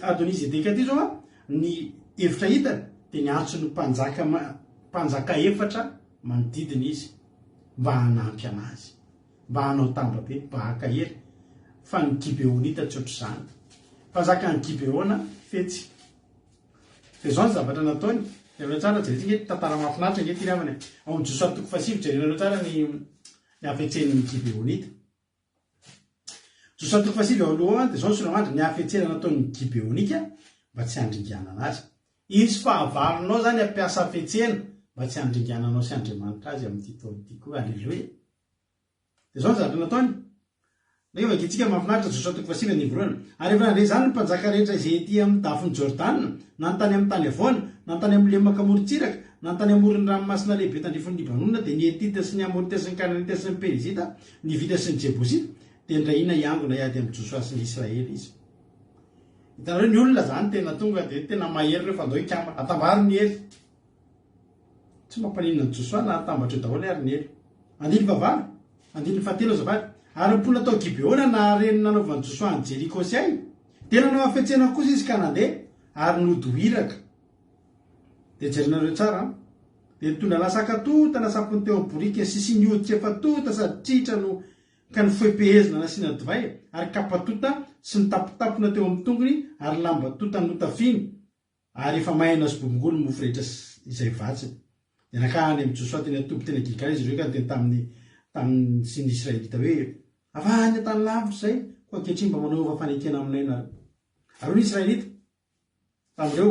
Adonizedeka ity izao an, ny hevitra hitany dia niantso ny mpanjaka mpanjaka efatra manodidina izy mba hanampy anazy, mba hanao tambabe, mba haka hery, fa ny Gibeonita tsy ohatr'izany. Mpanjakan'i Gibeona fetsy. Dia izao ny zavatra nataony, jereo tsara, jerentsika ange tantara mahafinaritra ange ity ry havana e. Ao amin'ny Josoa toko fahasivy, jerenareo tsara ny ny hafetsen'ny Gibeonita. Josoa toko fahasivy ao aloha ao dia izao ny soramandry, ny hafetsena nataon'ny Gibeonika mba tsy handringanana azy. Hisy fahavalonao izany hampiasa hafetsena mba tsy handringananao sy Andriamanitra azy amin'ity taona ity koa. Aleloia! Dia izao ny zavatra nataony. Nefa vakintsika mahafinaritra Josoa toko fahasivy andininy voalohany. Ary rehefa nandre izany ny mpanjaka rehetra izay ety amin'ny dafin'i Jordana, na ny tany amin'ny tany havoana, na ny tany amin'ny lemaka amoron-tsiraka, na ny tany amoron'ny ranomasina lehibe tandrifin'i Libanona, dia ny Hetita sy ny Amorita sy ny Kananita sy ny Perizita, ny Hivita sy ny Jebosita, dia nirahina hiangona hiady amin'i Josoa sy ny Israely izy. Hitanareo, ny olona izany tena tonga dia tena mahery ireo fa andao hikambana. Atambaro ny hery. Tsy mampaninona an'i Josoa na atambatra eo daholo ary ny hery. Andininy fahavalo, andininy fahatelo azafady. Ary ny mponina tao Gibeona nahare ny nanaovan'i Josoa an'i Jeriko sy Ay, dia nanao hafetsena kosa izy ka nandeha, ary nody ho iraka. Dia jerenareo tsara an. Dia nitondra lasaka tonta nasampiny teo amin'ny borikiny sy siny hoditra efa tonta sady tritra no ka nifohepehezina nasiana divay, ary kapa tonta sy nitampitampina teo amin'ny tongony ary lamba tonta notafiany. Ary efa maina sy bobongolo ny mofo rehetra izay vatsiny. Dia nankany amin'i Josoa teny an-toby teny Gilgala izy ireo ka niteny taminy taminy sy ny Israelita hoe, Avy any an-tany lavitra izahay, koa ankehitriny mba manaova fanekena aminay ianareo. Ary hoy ny Israelita tamin'ireo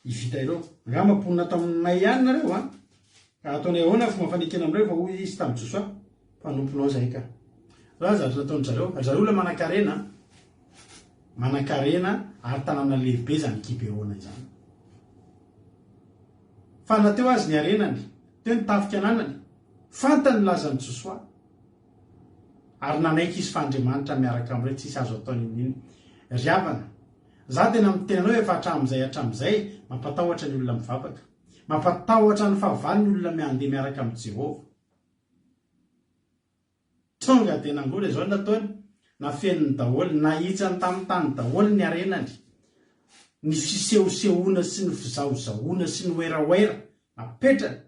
Hivita ireo, Angamba mponina ato aminay ihany nareo an! Ka hataonay ahoana ny fomba fanekena aminareo? Fa hoy izy tamin'i Josoa, Mpanomponao izahay ka. Izao ny zavatra nataon-dry zareo. Ry zareo olona manan-karena an! Manankarena ary tanàna lehibe izany Gibeona izany. Fa na teo azy ny harenany, teo ny tafika ananany, fantany ny lazan'i Josoa. Ary nanaiky izy fa Andriamanitra miaraka amin'ireo, tsisy azo atao n'inon'inona. Ry havana, za tena miteny anao efa hatramin'izay hatramin'izay, mampatahotra ny olona mivavaka. Mampatahotra ny fahavalo ny olona miandeha miaraka amin'i Jehovah. Tonga dia nangola izao ny nataony, nafeniny daholo, nahitsany tamin'ny tany daholo ny harenany, ny fisehosehoana sy ny fizahozahoana sy ny werawera napetrany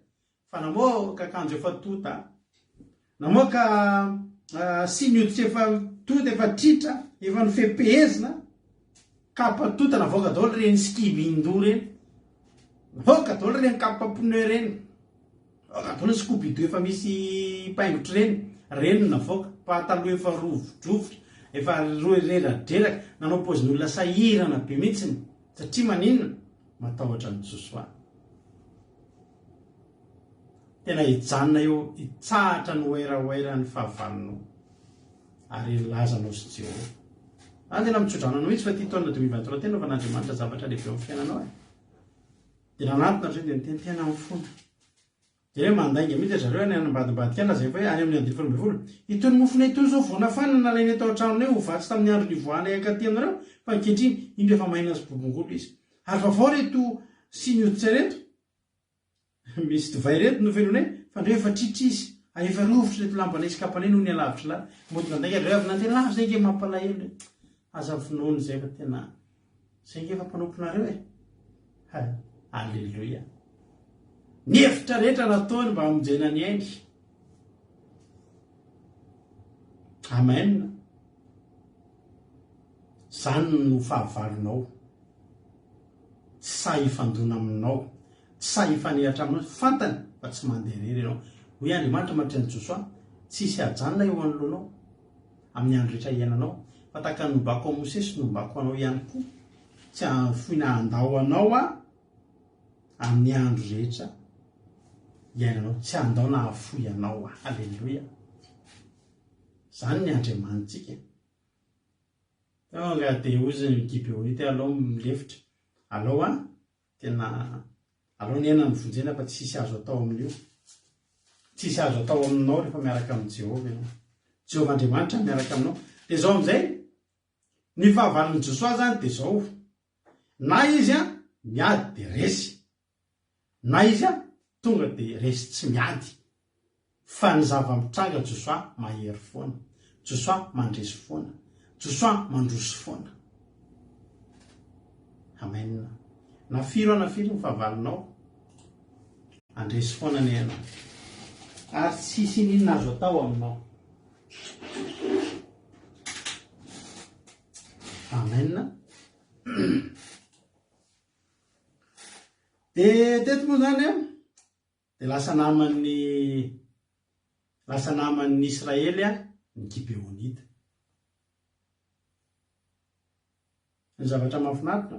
fa namoaka akanjo efa tonta, namoaka siny hoditra efa tonta, efa tritra, efa nifehipehezina, kapa tonta navoaka daholo ireny skibindo ireny, navoaka daholo ireny kapa pneu ireny. Atao ny Scooby-Doo efa misy paingotra ireny, ireny no navoaka, pataloha efa rovidrovitra, efa reradreraka, nanao paozin'olona sahirana be mihitsiny, satria maninona? Matahotra an'i Josoa. Tena hijanona eo, hitsahatra ny werawera ny fahavalonao, ary hilaza anao sy Jehovah. Zany tena mitsodrano anao mihitsy fa ity taona 2023 ity anaovan'Andriamanitra zavatra lehibe ao amin'ny fiainanao e. Dia nanatona ry zareo dia niteny tena amin'ny fony. Dia hoe mandainga mihitsy ry zareo any ambadimbadika any, lazainy fa hoe any amin'ny andininy 18. Itony mofonay itony izao vao nafana nalainay tao an-tranonay ho vatsy tamin'ny andro nivoahanay hankaty aminareo, fa ankehitriny indro efa maina sy bobongolo izy. Ary vaovao ireto siny hoditra ireto. Misy divay ireto nofenoinay, fa ndreo efa tritra izy, ary efa rovitra ireto lambanay sy kapanay noho ny halavitry lahy. Mody nandainga ry zareo avy nandeha lavitra izay ange mampalahelo e. Aza vonoina izay fa tena Zay nge efa mpanomponareo e! Hay! Aleloia! Ny hevitra rehetra nataony mba hamonjena ny ainy. Amen! Zany no fahavalonao. Tsy sahy hifandona aminao. Tsy sahy hifanehatra aminao. Fantany fa tsy mandeha irery ianao. Hoy Andriamanitra mandritra an'i Josoa, Tsy hisy hajanona eo anoloanao. amin'ny andro rehetra iainanao, fa tahaka ny nombako an'i Mosesy no nombako anao ihany koa, tsy hahafoy na handao anao Aho. Amin'ny andro rehetra iainanao. Tsy handao na hahafoy anao Aho. Aleloia. Izany ny Andriamanitsika. Tonga dia hozy ny Gibeonita alao milefitra. Alao an, tena alao ny aina no vonjena fa tsisy azo atao amin'io. Tsisy azo atao aminao rehefa miaraka amin'i Jehovah ianao. Jehovah Andriamanitra miaraka aminao. Dia izao amin'izay, ny fahavalon'i Josoa izany dia izao. Na izy an, miady dia resy. Na izy an, tonga dia resy tsy miady. Fa ny zava-mitranga Josoa mahery foana. Josoa mandresy foana. Josoa mandroso foana. Amen. Na firy na firy ny fahavalonao, handresy foana anie ianao. Ary tsy hisy ininona azo atao aminao. Amen. Dia teto moa izany an, dia lasa naman'ny lasa naman'ny Israely ny Gibeonita. Ny zavatra mahafinaritra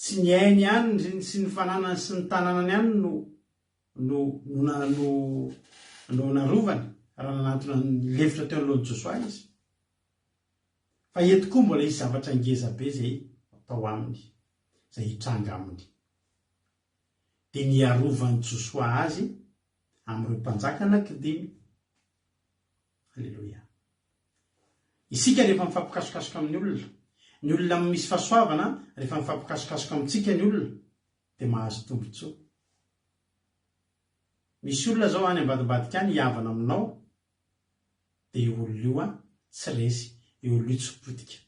tsy ny ainy ihany sy ny fananany sy ny tananany ihany no no no no no narovany raha nanantona nilefitra teo anoloan'i Josoa izy. Fa eto koa mbola hisy zavatra ngeza be izay atao aminy, izay hitranga aminy. Dia ny hiarovan'i Josoa azy amin'ireo mpanjaka anankidimy. Aleloia. Isika rehefa mifampikasokasoka amin'ny olona, ny olona misy fahasoavana rehefa mifampikasokasoka amintsika ny olona, dia mahazo tombontsoa. Misy olona zao any ambadimbadika any hihavana aminao dia io olona io an tsy resy, io olona io tsy potika.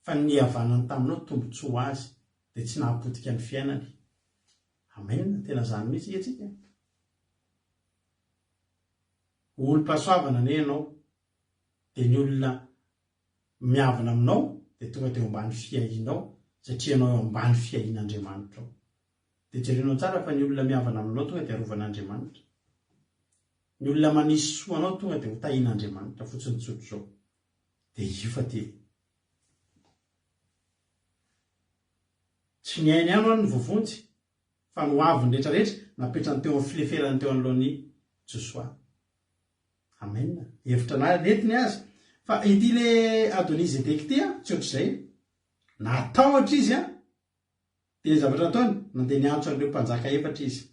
Fa ny nihavanany taminao tombontsoa ho azy dia tsy nahapotika ny fiainany. Amen, tena zany mihitsy nge tsika. Ho olom-pahasoavana anie ianao dia ny olona miavona aminao dia tonga dia eo ambany fiahianao satria ianao eo ambany fiahian'Andriamanitra ao. Dia jerenao tsara fa ny olona miavona aminao tonga dia arovan'Andriamanitra. Ny olona manisy soa anao tonga dia ho tahian'Andriamanitra fotsiny tsotr'izao. Dia io fa dia tsy ny ainy ihany ho'a no voavonjy fa ny ho aviny rehetra rehetra napetrany teo amin'ny fileferany teo anoloan'i Josoa. Amen. Hevitra na nentiny aza. Fa ity le Adonia Zedek ity an, tsy ohatr'izay. Natahotra izy an, dia ny zavatra nataony, nandeha niantso an'ireo mpanjaka efatra izy.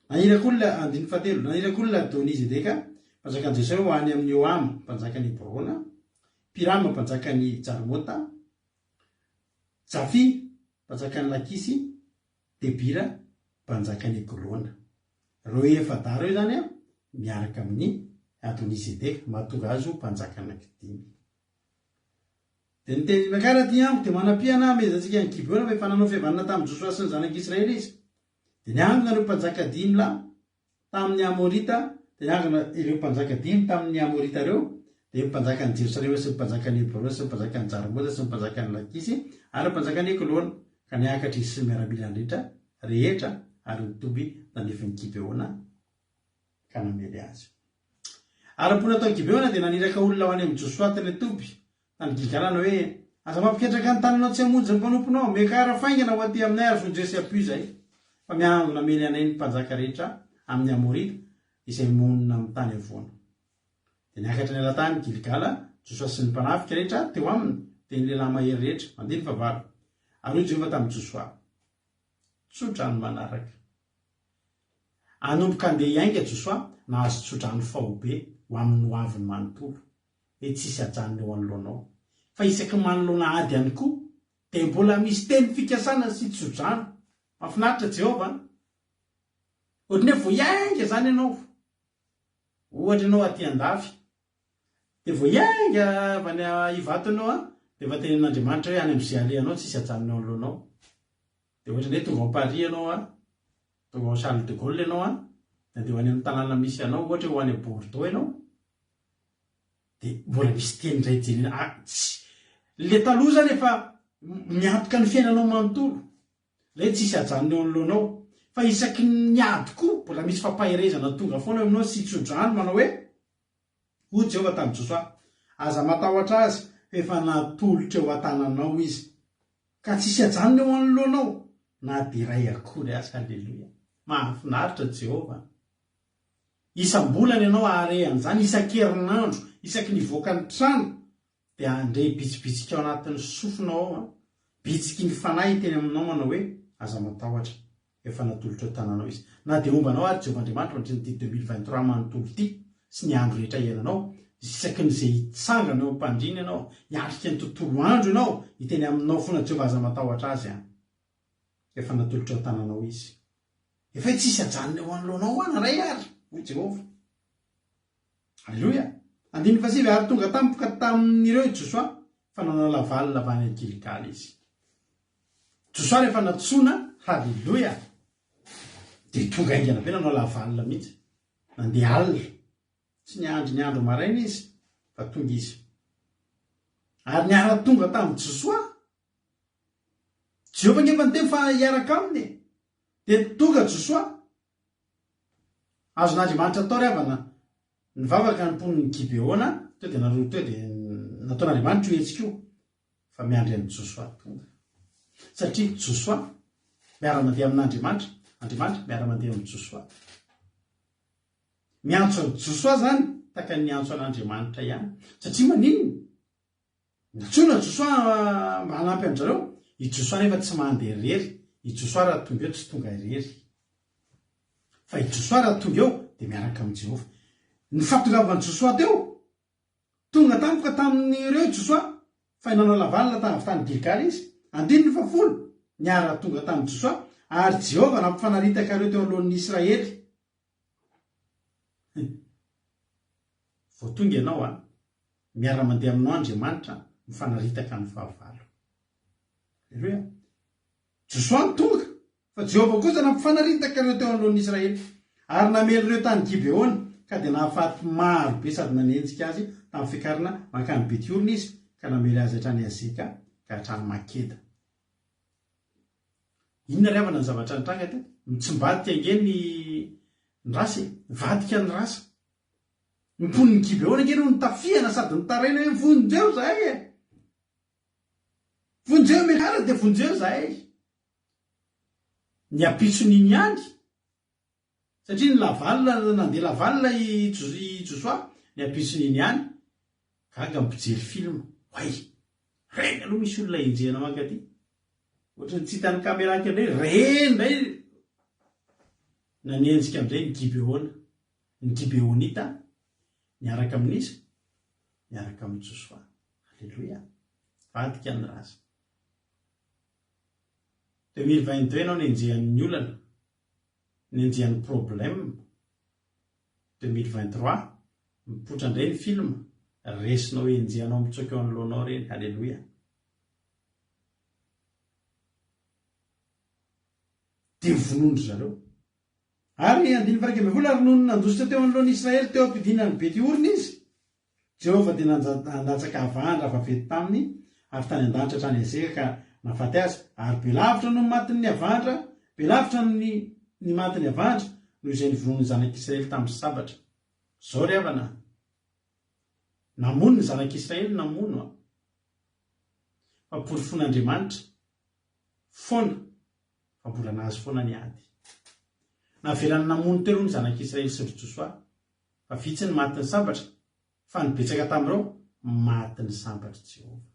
Naniraka olona, andininy fahatelo, naniraka olona Adonia Zedeka, mpanjakan'i Jerosalema ho any amin'i Hohama, mpanjakan'i Hebrona, Pirama, mpanjakan'i Jarmota, Jafia, mpanjakan'i Lakisy, Debira, mpanjakan'i Eglona. Ireo efa-dahy ireo izany miaraka amin'i Adonizedeka, mahatonga azy ho mpanjaka anankidimy. Dia niteny Miakara aty amiko, dia manam-pihana hamehezantsika an'i Gibeona, fa efa nanao fihavanana tamin'i Josoa sy ny zanak'Israely izy. Dia niangona ireo mpanjaka dimy lahy tamin'ny Amorita, dia niangona ireo mpanjaka dimy tamin'ny Amorita ireo, dia ny mpanjakan'i Jerosalema sy ny mpanjakan'i Hebrona sy ny mpanjakan'i Jarmota sy ny mpanjakan'i Lakisy ary ny mpanjakan'i Eglona, ka niakatra izy sy ny miaramilany rehetra rehetra ary nitoby tandrifin'i Gibeona ka namely azy. Ary ny mponina tao Gibeona dia naniraka olona ho any amin'i Josoa tany an-toby, tany Gilgala, nanao hoe, Aza mampiketraka ny tananao tsy hamonjy ny mpanomponao, miakara faingana ho aty aminay ary vonjeo sy ampio izahay, fa miangona hamely anay ny mpanjaka rehetra amin'ny Amorita izay monina amin'ny tany havoana. Dia niakatra niala tany Gilgala Josoa sy ny mpanafika rehetra teo aminy, dia ny lehilahy mahery rehetra, andininy fahavalo. Ary hoy Jehovah tamin'i Josoa, Tso-drano manaraka. Hanomboka handeha hiainga Josoa, nahazo tso-drano faobe ho amin'ny hoaviny manontolo. Hoe tsisy hajanona eo anoloanao. Fa isaky ny manoloana ady ihany koa, dia mbola misy teny fikasana sy tso-drano. Mahafinaritra Jehovah an! Ohatran'ny hoe vao hiainga izany ianao. Ohatra ianao aty andafy, dia vao hiainga avy any Ivato ianao an, dia efa tenenin'Andriamanitra hoe any amin'izay alehanao tsisy hajanona eo anoloanao. Dia ohatran'ny hoe tonga ao Paris ianao an, tonga ao Charles de Gaulle ianao an, dia andeha ho any amin'ny tanàna misy anao, ohatra hoe ho any Bordeaux ianao, dia mbola misy teny indray jerena, ah, tsy, le taloha zany efa miantoka ny fiainanao manontolo, ilay tsisy hajanona eo anoloanao, fa isaky ny miady koa mbola misy fampaherezana tonga foana eo aminao sy tso-drano manao hoe, Hoy Jehovah tamin'i Josoa, Aza matahotra azy, fa efa natolotra eo an-tananao izy. Ka tsy hisy hajanona eo anoloanao na dia iray akory aza. Haleloia! Mahafinaritra Jehovah. Isam-bolana ianao hahare an'izany, isan-kerinandro, isaky ny hivoaka ny trano, dia handre bitsibitsika ao anatin'ny sofinao ao an, bitsiky ny Fanahy hiteny aminao manao hoe, Aza matahotra, efa natolotra eo tananao izy. Na dia homba anao ary Jehovah Andriamanitra mandritra an'ity 2023 manontolo ity sy ny andro rehetra iainanao, isaky ny izay hitsangana eo am-pandriana ianao, hiatrika ny tontolo andro ianao, hiteny aminao foana Jehovah, Aza matahotra azy an, efa natolotra eo tananao izy. Efa hoe tsisy hajanona eo anoloanao an, ray ary, hoy Jehovah. Aleloia! Andininy fahasivy, Ary tonga tampoka tamin'ireo i Josoa, fa nanala valina avy any Gilgala izy. Josoa rehefa nantsoina, haleloia, dia tonga haingana be nanao lavalina mihitsy. Nandeha alina. Tsy niandry ny andro maraina izy, fa tonga izy. Ary niara-tonga tamin'i Josoa. Jehovah ange efa niteny fa hiaraka aminy e. Dia tonga Josoa. Azon'Andriamanitra atao ry havana nivavaka ny mponin'i Gibeona, teo dia naroro teo dia nataon'Andriamanitra io hetsika io, fa miandry an'i Josoa tonga. Satria Josoa miara-mandeha amin'Andriamanitra, Andriamanitra miara-mandeha amin'i Josoa. Miantso an'i Josoa izany tahaka ny niantso an'Andriamanitra ihany. Satria maninona? Nantsoina Josoa mba hanampy an-dry zareo. I Josoa anefa tsy mandeha irery. I Josoa raha tonga eo tsy tonga irery. Fa i Josoa raha tonga eo dia miaraka amin'i Jehovah. Ny fahatongavan'i Josoa teo, tonga tampoka tamin'ireo i Josoa, fa nanao lavalina ta avy tany Gilgala izy. Andininy fahafolo, Niara-tonga tamin'i Josoa, ary Jehovah nampifanaritaka ireo teo anoloan'ny Israely. Vao tonga ianao an! Miara-mandeha aminao Andriamanitra, mifanaritaka ny fahavalo. Aleloia! Josoa no tonga, fa Jehovah kosa nampifanaritaka ireo teo anoloan'ny Israely, ary namely ireo tany Gibeona, ka dia nahafaty maro be sady nanenjika azy tamin'ny fiakarana mankany Beti-horona izy, ka namely azy hatrany Azeka ka hatrany Makeda. Inona ry havana ny zavatra nitranga teto? Mitsimbadika ange ny ny rasa e! Nivadika ny rasa. Ny mponin'i Gibeona ange no notafihana sady nitaraina hoe vonjeo izahay e! Vonjeo Mekara dia vonjeo izahay. Ny ampitson'iny ihany, satria ny Laval, nandeha Laval i Josoa, ny ampitson'iny ihany, gaga ny mpijery film, oay! Reny aloha misy olona enjehina mankaty. Ohatran'ny tsy hitan'ny caméra kely indray, reny indray nanenjika amin'izay ny Gibeona, ny Gibeonita niaraka amin'iza? Miaraka amin'i Josoa. Aleloia! Vadika ny rasa. 2022 ianao nenjehan'ny olana, nenjehan'ny problème. 2023 mipoitra indray ny film, resinao enjehanao mitsoaka eo anoloanao ireny. Aleloia! Dia vonoin-dry zareo. Ary, andininy faha-11, Ary nony nandositra teo anoloan'ny Israely teo am-pidinan'i Beti-horona izy, Jehovah dia nandatsaka havandra vaventy taminy avy tany an-danitra hatrany Azeka ka nahafaty azy, ary be lavitra noho ny matin'ny havandra, be lavitra ny ny matin'ny havandra, noho izay novonoin'ny zanak'Israely tamin'ny sabatra. Izao ry havana a! Namono ny zanak'Israely namono a! Fa porofon'Andriamanitra foana fa mbola nahazo foana ny ady. Navelany namono teo aloha ny zanak'Israely sy ry Josoa, fa vitsy ny matin'ny sabatra, fa ny betsaka tamin'ireo matin'ny sabatr'i Jehovah.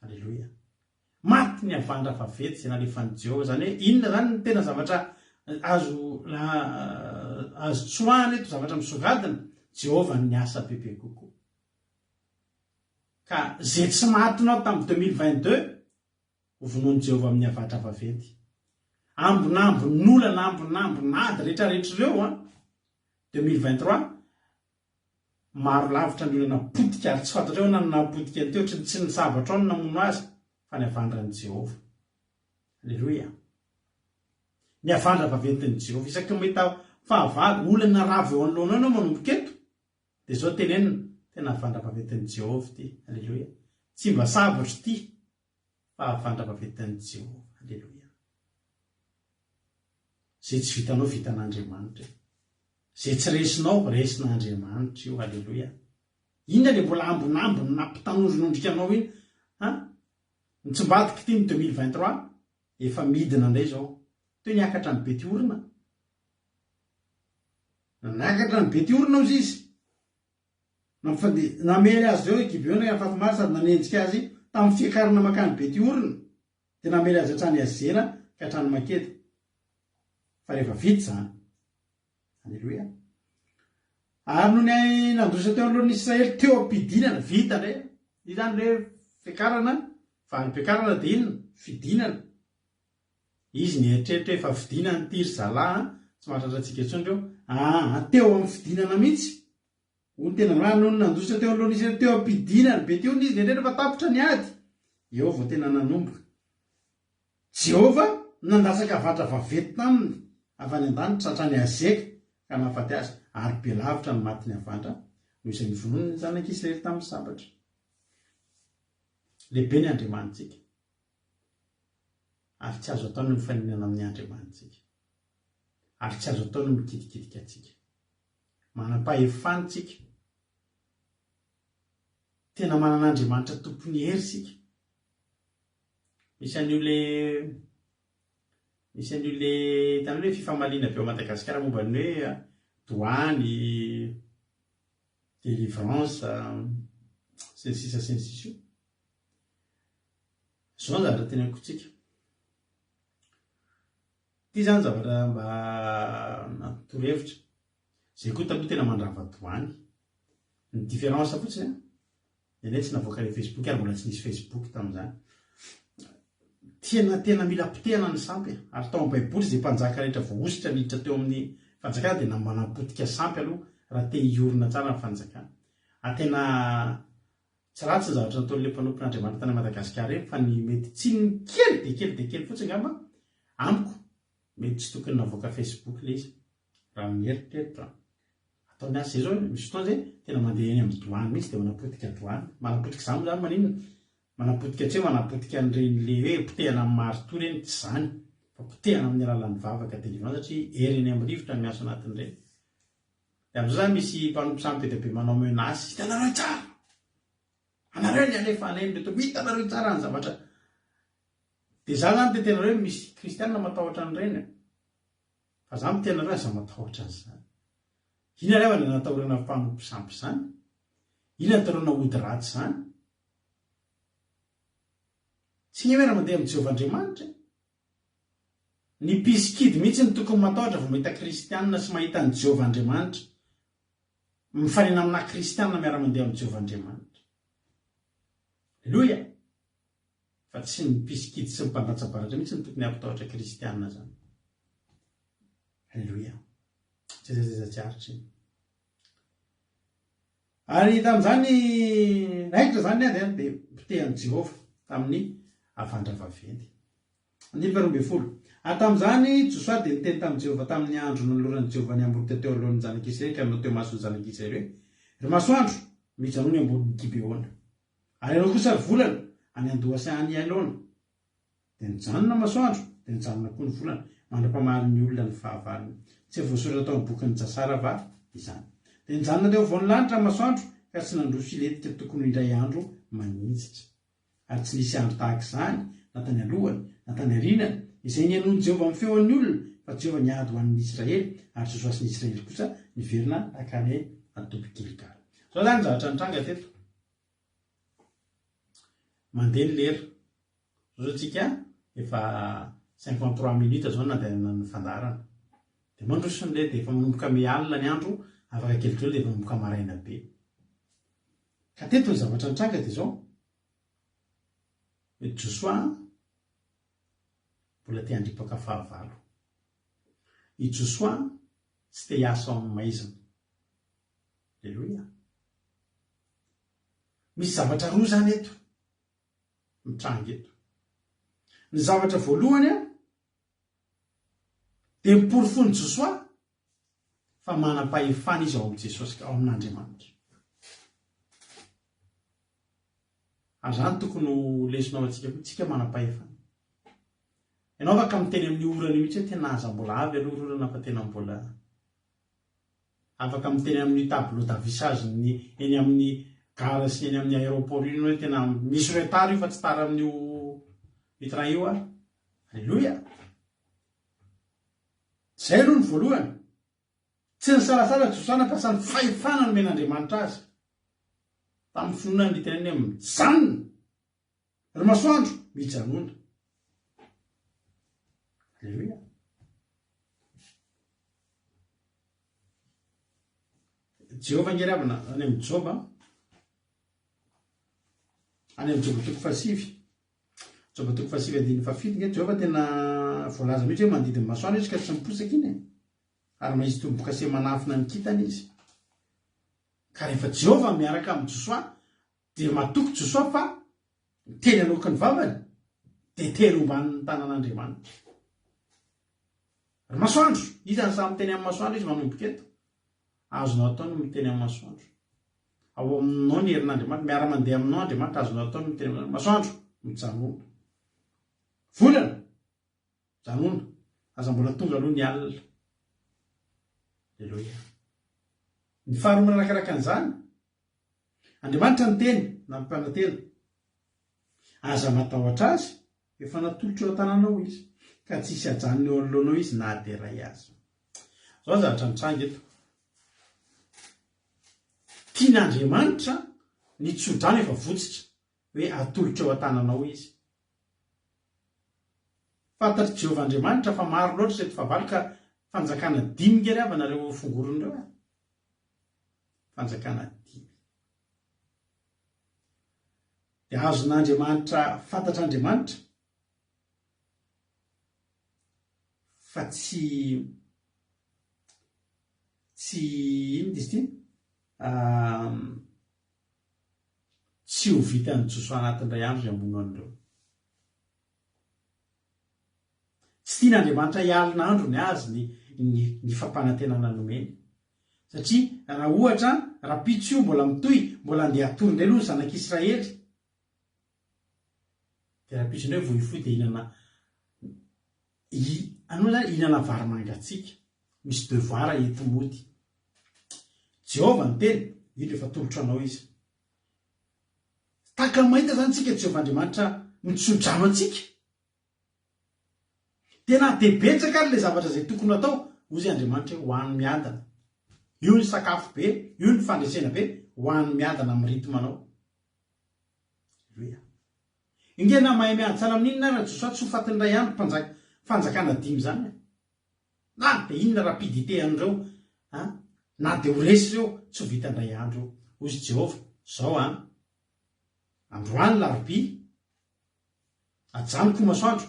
Aleloia. Maty ny havandra vaventy izay nalefan'i Jehovah. Izany hoe inona izany ny tena zavatra azo azo tsoahana eto, zavatra misongadina? Jehovah niasa bebe kokoa. Ka izay tsy matinao tamin'ny 2022, Ho vonoin'i Jehovah amin'ny havatra vaventy. Ambinambin'olana, ambinambin'ady rehetrarehetra ireo an! 2023, maro lavitra ny olana potika ary tsy fantatrao na ny nahapotika ny teo, tsy tsy ny sabatrao no namono azy fa ny havandran'i Jehovah. Aleloia. Ny havandra vaventin'i Jehovah. Isaky ny mahita fahavalo, olana rava eo anoloanao ianao manomboka eto, dia izao tenenina, tena havandra vaventin'i Jehovah ity. Aleloia. Tsy mba sabatro ity. Fahavandra-baventin'i Jehovah. Aleloia. Izay tsy vitanao vitan'Andriamanitra e. Izay tsy resinao, resin'Andriamanitra io. Aleloia. Inona le mbola ambonambony nampitanondronondrika anao iny an? Nitsimbadika ity ny 2023, efa midina indray izao. Toy niakatra ny Betiorina. Nanakatra ny Betiorina ozy izy. Nampifande, namely azy ireo i Gibeona i Afatimary sady nanenjika azy tamin'ny fiakarana mankany Betiorina, dia namely azy hatrany Azela ka hatrany Makeda. Fa rehefa vita izany. Aleloia. Ary nony nandositra teo anoloan'ny Israely teo am-pidinana, vita indray. Io izany le fiakarana, valim-piakarana dia inona? Fidinana. Izy nieritreritra hoe efa fidinana ity ry zalahy an, tsy mahatratra antsika intsony ireo. Aa, teo amin'ny fidinana mihitsy. Hoy ny tenany hoe, nony nandositra teo anoloan'ny Israely teo am-pidinana, Betiona izy nieritreritra fa tapitra ny ady. Eo vao tena nanomboka. Jehovah nandatsaka havatra vaventy taminy avy any an-danitra hatrany Azeka ka nahafaty azy, ary be lavitra ny matin'ny havandra noho izay novonoiny ny zanak'Israely tamin'ny sabatra. Lehibe ny Andriamanitsika, ary tsy azo atao ny mifaninana amin'ny Andriamanitsika, ary tsy azo atao ny mikitikitika antsika. Manam-pahefana isika. Tena manana Andriamanitra Tompon'ny hery isika. Misy an'io le misy an'io le hitanao le fifamaliana avy ao Madagasikara momba ny hoe doany, délivrance sy ny sisa sy ny sisa io. Zao ny zavatra teneniko antsika. Ity zany zavatra mba torohevitra. Zay koa taloha tena mandrava doany. Ny différence fotsiny an, Ny anay tsy navoaka ilay Facebook ary mbola tsy nisy Facebook tamin'izany. Tena tena mila potehana ny sampy e. Ary tao amin'ny baiboly izay mpanjaka rehetra voahosotra niditra teo amin'ny fanjakana dia manapotika sampy aloha raha te hiorina tsara ny fanjakana. Ary tena tsy ratsy ny zavatra nataon'ilay mpanompon'Andriamanitra tany Madagasikara ireny fa ny mety tsininy kely dia kely dia kely fotsiny angamba amiko mety tsy tokony navoaka Facebook ilay izy raha ny eritreritro an. Ataony asa, zay zao misy fotoana zay tena mandeha eny amin'ny douane mihitsy dia manapotika douane, manapotika zany moa zany maninona? Manapotika tsy hoe manapotika an'ireny le hoe potehana amin'ny marteau ireny, tsy zany, fa potehana amin'ny alalan'ny vavaka délivrance satria hery eny amin'ny rivotra no miasa anatin'ireny. Dia amin'izao zany misy mpanompo sampy be dia be manao menace, hitanareo tsara, anareo ny alefa any ireto, hitanareo tsara ny zavatra. Dia za zany te tena hoe misy kristianina matahotra an'ireny e. Fa za miteny anareo aza matahotra an'izany. Inona ary havana no atahorana mpanompo sampy izany? Inona no atahorana ody ratsy izany? Tsy ny miara mandeha amin'i Jehovah Andriamanitra e. Ny mpisikidy mihitsy no tokony matahotra vao mahita kristianina sy mahita an'i Jehovah Andriamanitra. Mifanena aminà kristianina miara-mandeha amin'i Jehovah Andriamanitra. Aleloia! Fa tsy ny mpisikidy sy ny mpandatsa-baratra mihitsy no tokony hampitahotra kristiana zany. Alléluia. Tsy aiza aiza tsy aritra iny. Ary tamin'izany raikitra izany ny ady an, dia potehan'i Jehovah tamin'ny havandra vaventy. Andininy faharoa Ary tamin'izany Josoa dia niteny tamin'i Jehovah tamin'ny andro nanoloran'i Jehovah ny Amorita teo anoloan'ny zanak'Israely ka nanao teo imason'ny zanak'Israely hoe, Ry masoandro, mijanòna eo ambonin'i Gibeona. Ary ianao kosa ry volana, any an-doha sy any Ailona. Dia nijanona ny masoandro, dia nijanona koa ny volana, mandra-pamalin'ny olona ny fahavalony. Tsy efa voasoratra tao amin'ny bokin'i Jasara va izany? Dia nijanona teo afovoan'ny lanitra ny masoandro, ka tsy nandroso hilentika tokony ho indray andro maninjitra. Ary tsy nisy andro tahaka izany, na tany alohany, na tany aorianany, izay nihainoan'i Jehovah ny feon'ny olona, fa Jehovah niady ho an'ny Israely, ary Josoa sy ny Israely kosa niverina nankany an-toby Gilgala. Izao izany ny zavatra nitranga teto. Mandeha ny lera. Zao zao tsika efa 53 minutes zao nandehanana ny fandaharana. Dia mandroso ny lera dia efa manomboka miha alina ny andro, afaka kelikely dia efa manomboka maraina be. Ka teto ny zavatra nitranga dia zao. Hoe Josoa mbola te handripaka fahavalo. I Josoa tsy te hiasa ao amin'ny maizina. Aleloia. Misy zavatra roa izany eto mitranga eto. Ny zavatra voalohany an, dia ny porofon'i Josoa fa manam-pahefana izy ao amin'i Jesosy, ao amin'Andriamanitra. Ary izany tokony ho lesona ho antsika koa, tsika manam-pahefana. Ianao afaka miteny amin'io orana io mihitsy hoe tena aza mbola avy aloha ry orana fa tena mbola Afaka miteny amin'ny tableau d'affichage ny eny amin'ny Gara sy eny amin'ny aéroport iny hoe tena misy retard io fa tsy tara amin'io io train io ary. Alléluia! Zay aloha ny voalohany. Tsy nisalasala Josoa nampiasa ny fahefana nomen'Andriamanitra azy. Tamin'ny finoana niteneniny hoe mijanona! Ry masoandro, mijanona! Alléluia! Jehovah ange ry havana, any amin'i Joba, any amin'i Joba toko fahasivy, Joba toko fahasivy andininy fahafito nge, Jehovah tena voalaza mihitsy hoe mandidy ny masoandro izy ka tsy miposaka iny e. Ary mahitsy tombo-kase manafina ny kintana izy. Ka rehefa Jehovah miaraka amin'i Josoa, dia matoky Josoa fa ny teny aloaky ny vavany dia teny omban'ny tanan'Andriamanitra. Ry masoandro! Iza no sahy miteny amin'ny masoandro izy manomboka eto? Azonao atao ny miteny amin'ny masoandro. Ao aminao ny herin'Andriamanitra, miara-mandeha aminao Andriamanitra, azonao atao ny miteny amin'ny masoandro, mijanona. Volana! Mijanona. Aza mbola tonga aloha ny alina. Aleloia. Ny faharoa manarakaraka an'izany, Andriamanitra niteny, nampanantena, Aza matahotra azy, efa natolotro eo an-tananao izy, ka tsy hisy hajanona eo anoloanao izy na dia iray aza. Izao ny zavatra mitranga eto. Tian'Andriamanitra ny tsodrano efa votsitra, hoe atolotra eo an-tananao izy. Fantatr'i Jehovah Andriamanitra fa maro loatra ireto fahavalo ka fanjakana dimy nge ry havana ireo fongorony ireo e. Fanjakana dimy. Dia azon'Andriamanitra, fantatr'Andriamanitra fa tsy tsy inona izy ity? Tsy ho vitan'i Josoa anatin'ny indray andro ny hamono an'ireo. Tsy tian'Andriamanitra hialona andro ny azy ny ny ny fampanantenana nomeny. Satria raha ohatra rahampitso io mbola mitohy, mbola handeha hatory indray aloha ny zanak'Israely. Dia rahampitso indray vao hifoha dia hihinana i anao zany hihinana vary mangatsiaka. Misy devoir enti-mody. Jehovah niteny, indro efa atolotro anao izy. Tahaka ny mahita izany tsika Jehovah Andriamanitra mitsodrano antsika. Dia na dia betsaka ary ilay zavatra izay tokony hatao, hozy Andriamanitra hoe ho any miadana. Io ny sakafo be, io ny fandresena be, ho any miadana amin'ny rythme anao. Aleloia. Inge na mahay miady sahala amin'inona ary Josoa tsy ho fatin'ny iray andro mpanjaka fanjakana dimy izany e. Na dia inona rapidité an'ireo an, na dia ho resy ireo, tsy ho vita indray andro io. Hoy izy Jehovah, Izao an, androany larobia, ajanoko ny masoandro,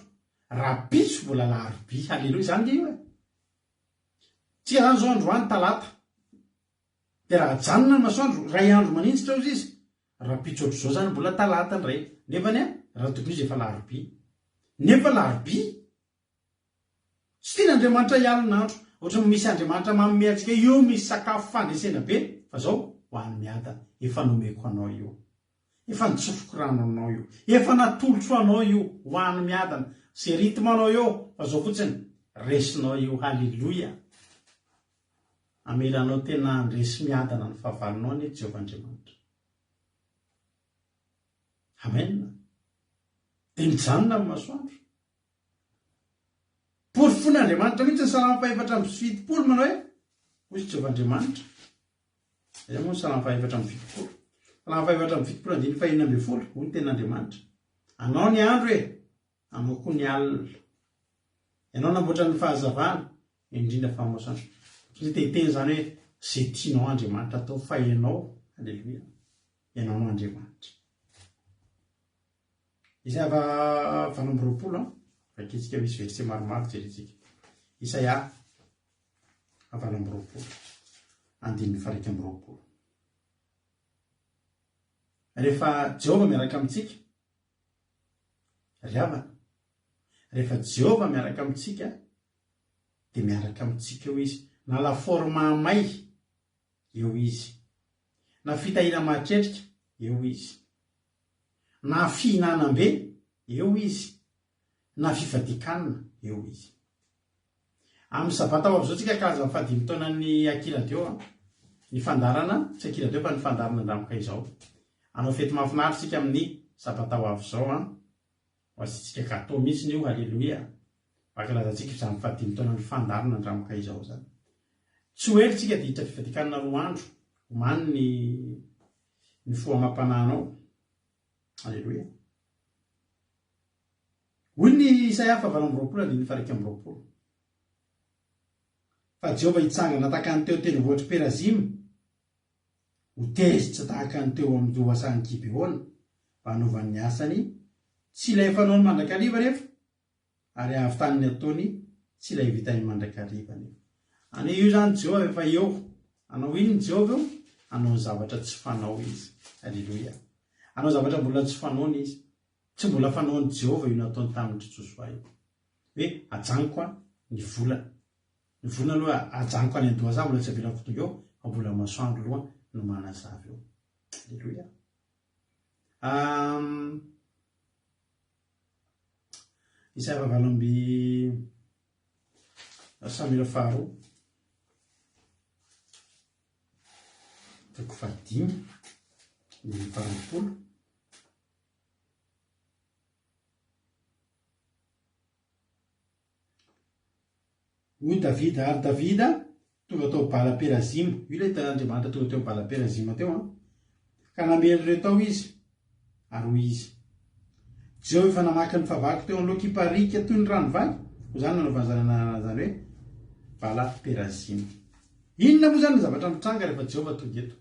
rahampitso mbola larobia. Haleloia, izany nge io e. Tsika izany izao androany talata, dia raha ajanona ny masoandro, iray andro maninjitra hozy izy, rahampitso ohatr'izao izany mbola talata indray, nefany an, raha tokony izy efa larobia. Nefa larobia, Tsy tian'Andriamanitra hialona andro. Ohatran'ny misy Andriamanitra manome antsika io misy sakafo fandresena be fa zao ho any miadana. Efa nomeko anao io. Efa nitsofiko rano anao io. Efa natolotro anao io ho any miadana. Ze rythme anao eo fa zao fotsiny resinao io. Haleloia. Hamela anao tena handresy miadana ny fahavalonao anie Jehovah Andriamanitra. Amen. Dia mijanona ny masoandro. Porofoin'Andriamanitra mihitsy ny Salamo fahefatra amby 70 manao hoe, Hoy izy Jehovah Andriamanitra. Izay moa ny Salamo fahefatra amby 70. Salamo fahefatra amby 70 andininy fahenina ambin'ny folo, hoy ny tenin'Andriamanitra. Anao ny andro e, anao koa ny alina. Ianao namboatra ny fahazavana, indrindra fa masoandro. Satria te hiteny izany hoe, izay tianao Andriamanitra atao fa ianao, aleloia, ianao no Andriamanitra. Isaia 28 an, vakintsika misy verset maromaro jerentsika. Isaia 28, andininy faha 21. Rehefa Jehovah miaraka amintsika, ry havana, rehefa Jehovah miaraka amintsika, dia miaraka amintsika eo izy. Na lafaoro mahamay, eo izy. Na fitahiana mahatretrika, eo izy. Na fihinanam-be, eo izy, na fifadian-kanina, eo izy. Amin'ny sabata ho avy izao tsika hankalaza ny fahadimy taonan'ny Aky Radio, ny fandaharana, tsy Aky Radio fa ny fandaharana Andramoka izao. Hanao fety mahafinaritra isika amin'ny sabata ho avy izao an. Ho asiantsika gateau mihitsy io, Aleloia. Ankalazantsika izany fahadimy taonan'ny fandaharana Andramoka izao izany. Tsy ho ela isika dia hiditra fifadikanana roa andro. Omany ny ny fo amam-panahinao. Aleloia. Hoy ny Isaia faha 28 andininy faha 21. Fa Jehovah hitsangana tahaka ny teo an-tendrombohitr'i Perazima, ho tezitra tahaka ny teo amin'ny lohasahan'i Gibeona, mba hanaovany ny asany, tsy ilay fanaony mandrakariva anefa, ary hahavitany ny ataony, tsy ilay vitany mandrakariva anefa. Anie io izany Jehovah efa eo. Hanao inona Jehovah eo? Hanao ny zavatra tsy fanao izy. Aleloia. Hanao zavatra mbola tsy fanaony izy. Tsy mbola fanaon'i Jehovah io nataony tamin-dry Josoa io. Hoe ajanoko an, ny volana. Ny volana aloha ajanoko any an-dohasaha mbola tsy avelako tonga eo fa mbola masoandro aloha no manazava eo. Aleloia. Um, Isaia fahavalo amby Samoela faharoa toko fahadimy ny faharoapolo. Hoy Davida, ary Davida tonga tao Bala-perazima. Io ilay Andriamanitra tonga teo Bala-perazima teo an. Ka namely ireo tao izy, ary hoy izy, Jehovah efa namaky ny fahavaloko teo anoloako hiparika toy ny rano vaky. Koa izany nanaovany izany anarana izany hoe Bala-perazima. Inona moa izany ny zavatra mitranga rehefa Jehovah tonga eto?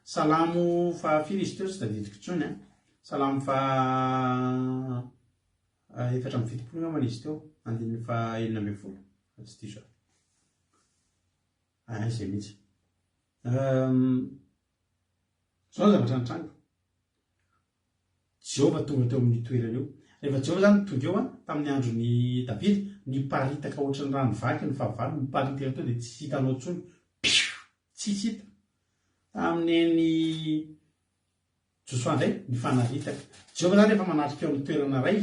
Salamo fahafiry izy teo tsy tadidiko intsony an. Salamo faha 74 angambany izy teo, andininy faha 16, raha tsy diso aho. Ah, izay mihitsy. Izao ny zavatra nitranga. Jehovah tonga teo amin'io toerana io. Rehefa Jehovah izany tonga eo, tamin'ny andron'i Davida, niparitaka ohatran'ny rano vaky ny fahavalo, niparitaka teo dia tsy hitanao intsony. Piu! Tsy hita. Tamin'ny Josoa indray, nifanaritaka. Jehovah izany rehefa manatrika eo amin'ny toerana iray,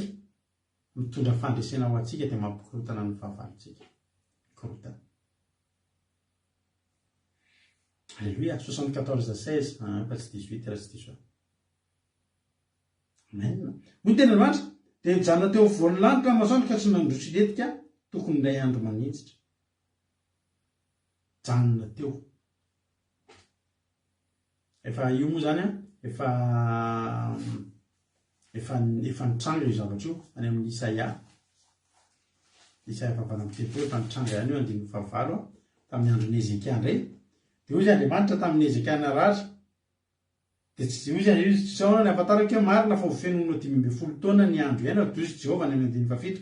mitondra fandresena ho antsika dia mampikorontana ny fahavalontsika. Mikorontana. Alléluia. 74 16, ah, fa tsy 18 raha tsy diso aho. Amen. Hoy ny tenin'Andriamanitra, dia nijanona teo afovoan'ny lanitra ny masoandro ka tsy nandroso hilentika tokony indray andro maninjitra. Nijanona teo. Efa io moa zany an, efa efa efa nitranga io zavatra io any amin'ny Isaia. Isaia fahavalo amby telopolo efa nitranga ihany io andininy fahavalo an, tamin'ny andron'i Hezekia indray. Dia hoy izy Andriamanitra tamin'i Hezekia narary, Dia tsy hoy izy, tsy ahoana ny ahafantarako hoe marina fa ho fenoinao 15 taona ny andro iainako, dia hoy izy Jehovah any amin'ny andininy fahafito,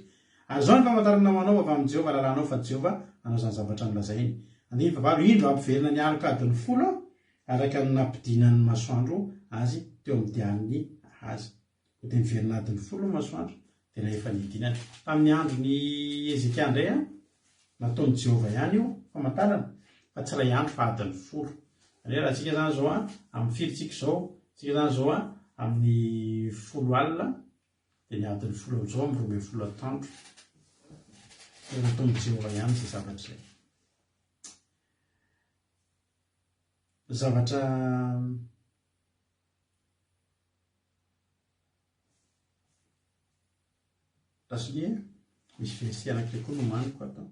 Ary izao ny famantarana ho anao avy amin'i Jehovah lalànao fa Jehovah hanao izany zavatra nolazainy. Andininy fahavalo, Indro, hampiverina ny aloka adiny folo aho, araka ny nampidinan'ny masoandro azy teo amin'ny dialin'i Ahaza. Koa dia niverina adiny folo ny masoandro, dia ilay efa nidinany. Tamin'ny andron'i Hezekia indray, nataon'i Jehovah ihany io famantarana, fa tsy iray andro fa adiny folo. Izany hoe raha isika izany izao, amin'ny firy isika izao? Isika izany izao amin'ny folo alina, dia ny adiny folo amin'izao amin'ny 12 atoandro. Dia nataon'i Jehovah ihany izay zavatra izay. Zavatra Rasonia, misy verset anankiray koa nomaniko ato.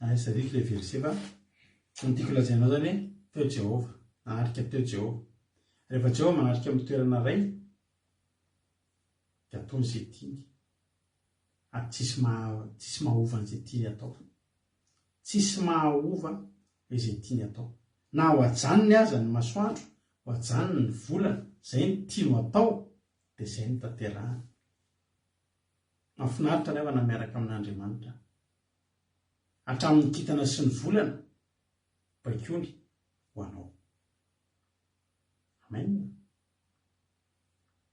Aiza ry ilay verset fa ny tiako lazainao zany hoe teo Jehovah, nanatrika teo Jehovah. Rehefa Jehovah manatrika amin'ny toerana iray dia ataony izay tiany. Ary tsisy maha tsisy mahova an'izay tiany atao. Tsisy mahova izay tiany atao. Na ho ajanony aza ny masoandro, ho ajanony ny volana, izay no tiany ho atao dia izay no tanterahany. Mahafinaritra ny havana miaraka amin'Andriamanitra. Hatramin'ny kintana sy ny volana, baikoiny ho anao. Amen.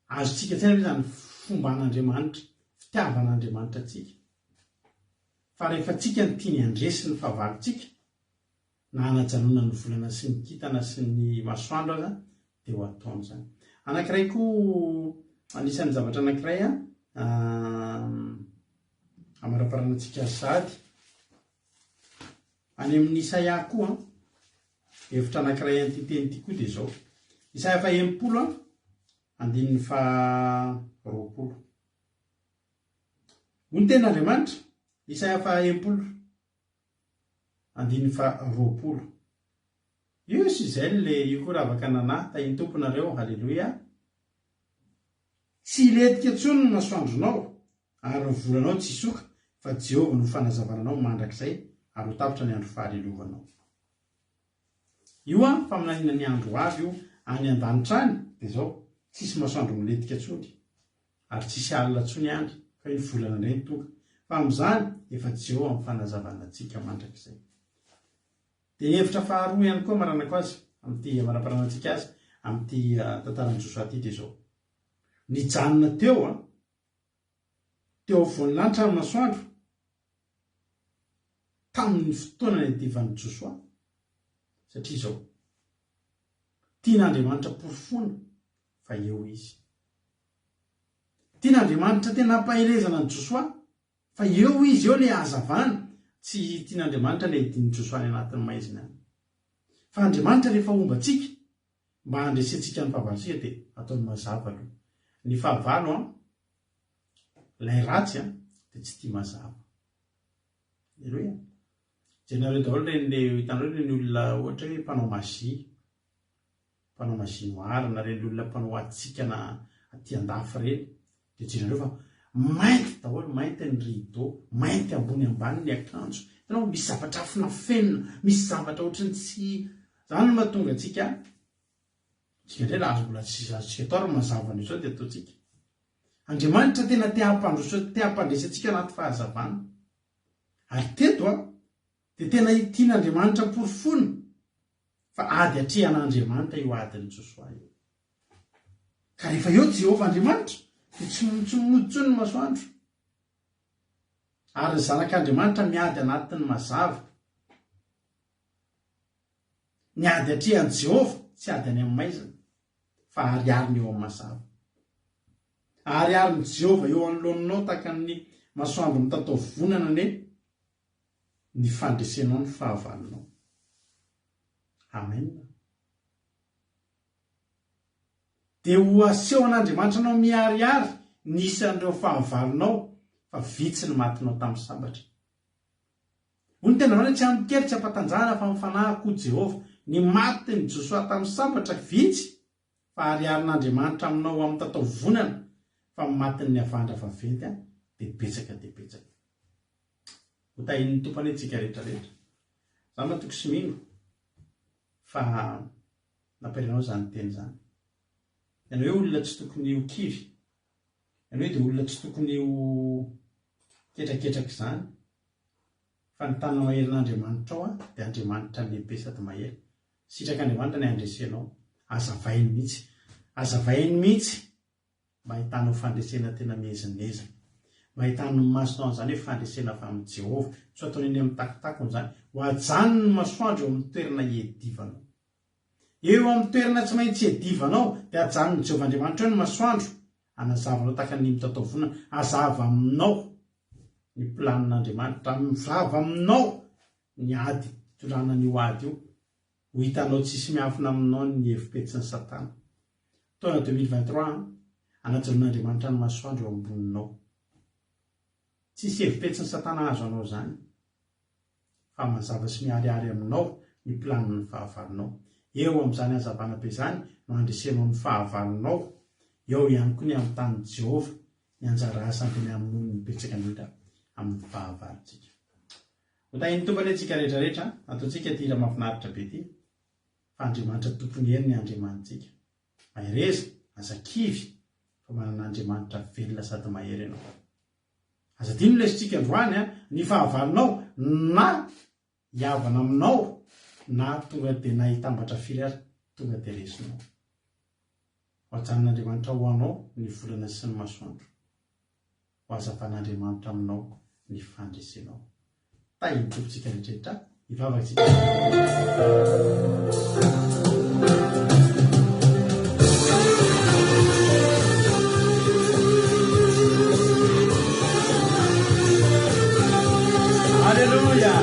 Azontsika an-tsaina ve izany fomban'Andriamanitra, fitiavan'Andriamanitra antsika? Fa rehefa tsika no tiany handresy ny fahavalontsika, Na hanajanona ny volana sy ny kintana sy ny masoandro aza dia ho ataony izany. Anankiray koa, anisan'ny zavatra anankiray an, amaraparanantsika azy sahady, any amin'ny Isaia koa an, hevitra anankiray an'ity teny ity koa dia izao. Isaia faha 60 an, andininy faha 20. Hoy ny tenin'Andriamanitra, Isaia faha 60, andininy faha 20. Io Suzelle, io koa ravaka Nana, tahin'ny Tompo nareo, haleloia. Tsy hilentika intsony ny masoandronao, ary ny volanao tsy hisoka, fa Jehovah no fanazavana anao mandrakizay, ary ho tapitra ny andro fahalelovanao. Io an, faminaniana ny andro ho avy io, any an-danitra any, dia izao, tsisy masoandro milentika intsony, ary tsisy alina intsony any, fa io volana indray no tonga. Fa amin'izany, efa Jehovah amin'ny fanazavana antsika mandrakizay. Dia ny hevitra faharoa ihany koa amaranako azy, amin'ity amaraparanantsika azy, amin'ity tantaran'i Josoa ity dia izao. Nijanona teo an, teo afovoan'ny lanitra ny masoandro, tamin'ny fotoana niadivan'i Josoa, satria izao, tian'Andriamanitra porofoina fa eo izy. Tian'Andriamanitra tena hampaherezana an'i Josoa fa eo izy, eo ilay hazavana. Tsy tian'Andriamanitra ilay hidin'i Josoa any anatin'ny maizina any. Fa Andriamanitra rehefa homba antsika, mba handresentsika ny fahavalontsika dia ataony mazava aloha. Ny fahavalo an, ilay ratsy an, dia tsy tia mazava. Aleloia. Jerenareo daholo ireny le, hitanareo ireny olona ohatra hoe mpanao magie. mpanao magie noire na ireny olona mpanao hatsikana aty andafy ireny dia jerenareo fa mainty daholo, mainty ny rideau, mainty ambony ambany ny akanjo, hitanao misy zavatra afinafenina, misy zavatra ohatran'ny tsy, zany no mahatonga antsika, antsika indray raha azo mbola tsy azontsika atao ary mazava an'io zao dia ataontsika. Andriamanitra tena te hampandroso, te hampandresy antsika anaty fahazavana. Ary teto an, dia tena tian'Andriamanitra porofoina Fa ady atrehan'Andriamanitra io adin'i Josoa io. Ka rehefa eo Jehovah Andriamanitra, dia tsy tsy mody intsony ny masoandro. Ary ny zanak'Andriamanitra miady anatin'ny mazava. Ny ady atrehan'i Jehovah tsy ady any amin'ny maizina, fa ariariny eo amin'ny mazava. Ariarin'i Jehovah eo anoloanao tahaka ny masoandro mitatao vonana anie ny fandresenao ny fahavalonao. Amen. Dia ho asehon'Andriamanitra anao miharihary ny isan'ireo fahavalonao fa vitsy ny matinao tamin'ny sabatra. Hoy ny tena hoe tsy amin-kery tsy am-patanjahana fa amin'ny fanahiko hoy Jehovah. Ny matin'i Josoa tamin'ny sabatra vitsy fa hariharin'Andriamanitra aminao amin'ny tatao vonana fa ny matin'ny havandra vaventy dia betsaka dia betsaka. Ho tahian'ny Tompo anie tsika rehetra rehetra. Za matoky sy mino fa nampairinao izany teny izany. Ianao hoe olona tsy tokony ho kivy. Ianao hoe dia olona tsy tokony ho ketraketraka izany. Fa ny tanana maherin'Andriamanitra ao dia Andriamanitra lehibe sady mahery. Sitrak'Andriamanitra ny handresenao. Azavainy mihitsy. Azavainy mihitsy mba hahitanao fandresena tena miezinezina. Mba hahitan'ny masonao an'izany hoe fandresena avy amin'i Jehovah. Tsy ho ataony eny amin'ny takotakony izany. Ho ajanony ny masoandro eo amin'ny toerana hiadivanao. Eo amin'ny toerana tsy maintsy hiadivanao, dia ajanon'i Jehovah Andriamanitra eo ny masoandro, hanazava anao tahaka ny mitataovonana. Hazava aminao ny planin'Andriamanitra. Mivava aminao ny ady hitondrana an'io ady io. Ho hitanao tsisy miafina aminao ny hevi-petsin'i Satana. Taona 2023 an, anajanon'Andriamanitra ny masoandro eo amboninao. Tsisy hevi-petsin'i Satana hahazo anao izany, fa mazava sy miharihary aminao ny planin'ny fahavalonao. Eo amin'izany hazavana be izany no handresenao ny fahavalonao. Eo ihany koa ny amin'ny tanin'i Jehovah, ny anjara asany dia ny hamonoany ny betsaka indrindra amin'ny fahavalontsika. Ho tahin'ny Tompo anie tsika rehetra rehetra, ataontsika ity hira mahafinaritra be ity, fa Andriamanitra Tompon'ny hery ny Andriamanitsika. Mahereza, aza kivy, fa manana Andriamanitra velona sady mahery ianao. Aza adino ilay isika androany a, ny fahavalonao na hihavana aminao na tonga dia na hitambatra firy ary tonga dia resinao. Ho ajanon'Andriamanitra ho anao ny volana sy ny masoandro. Ho hazavan'Andriamanitra aminao ny fandresenao. Tahin'ny Tompontsika rehetrarehetra. Hivavaka isika. Aleloia!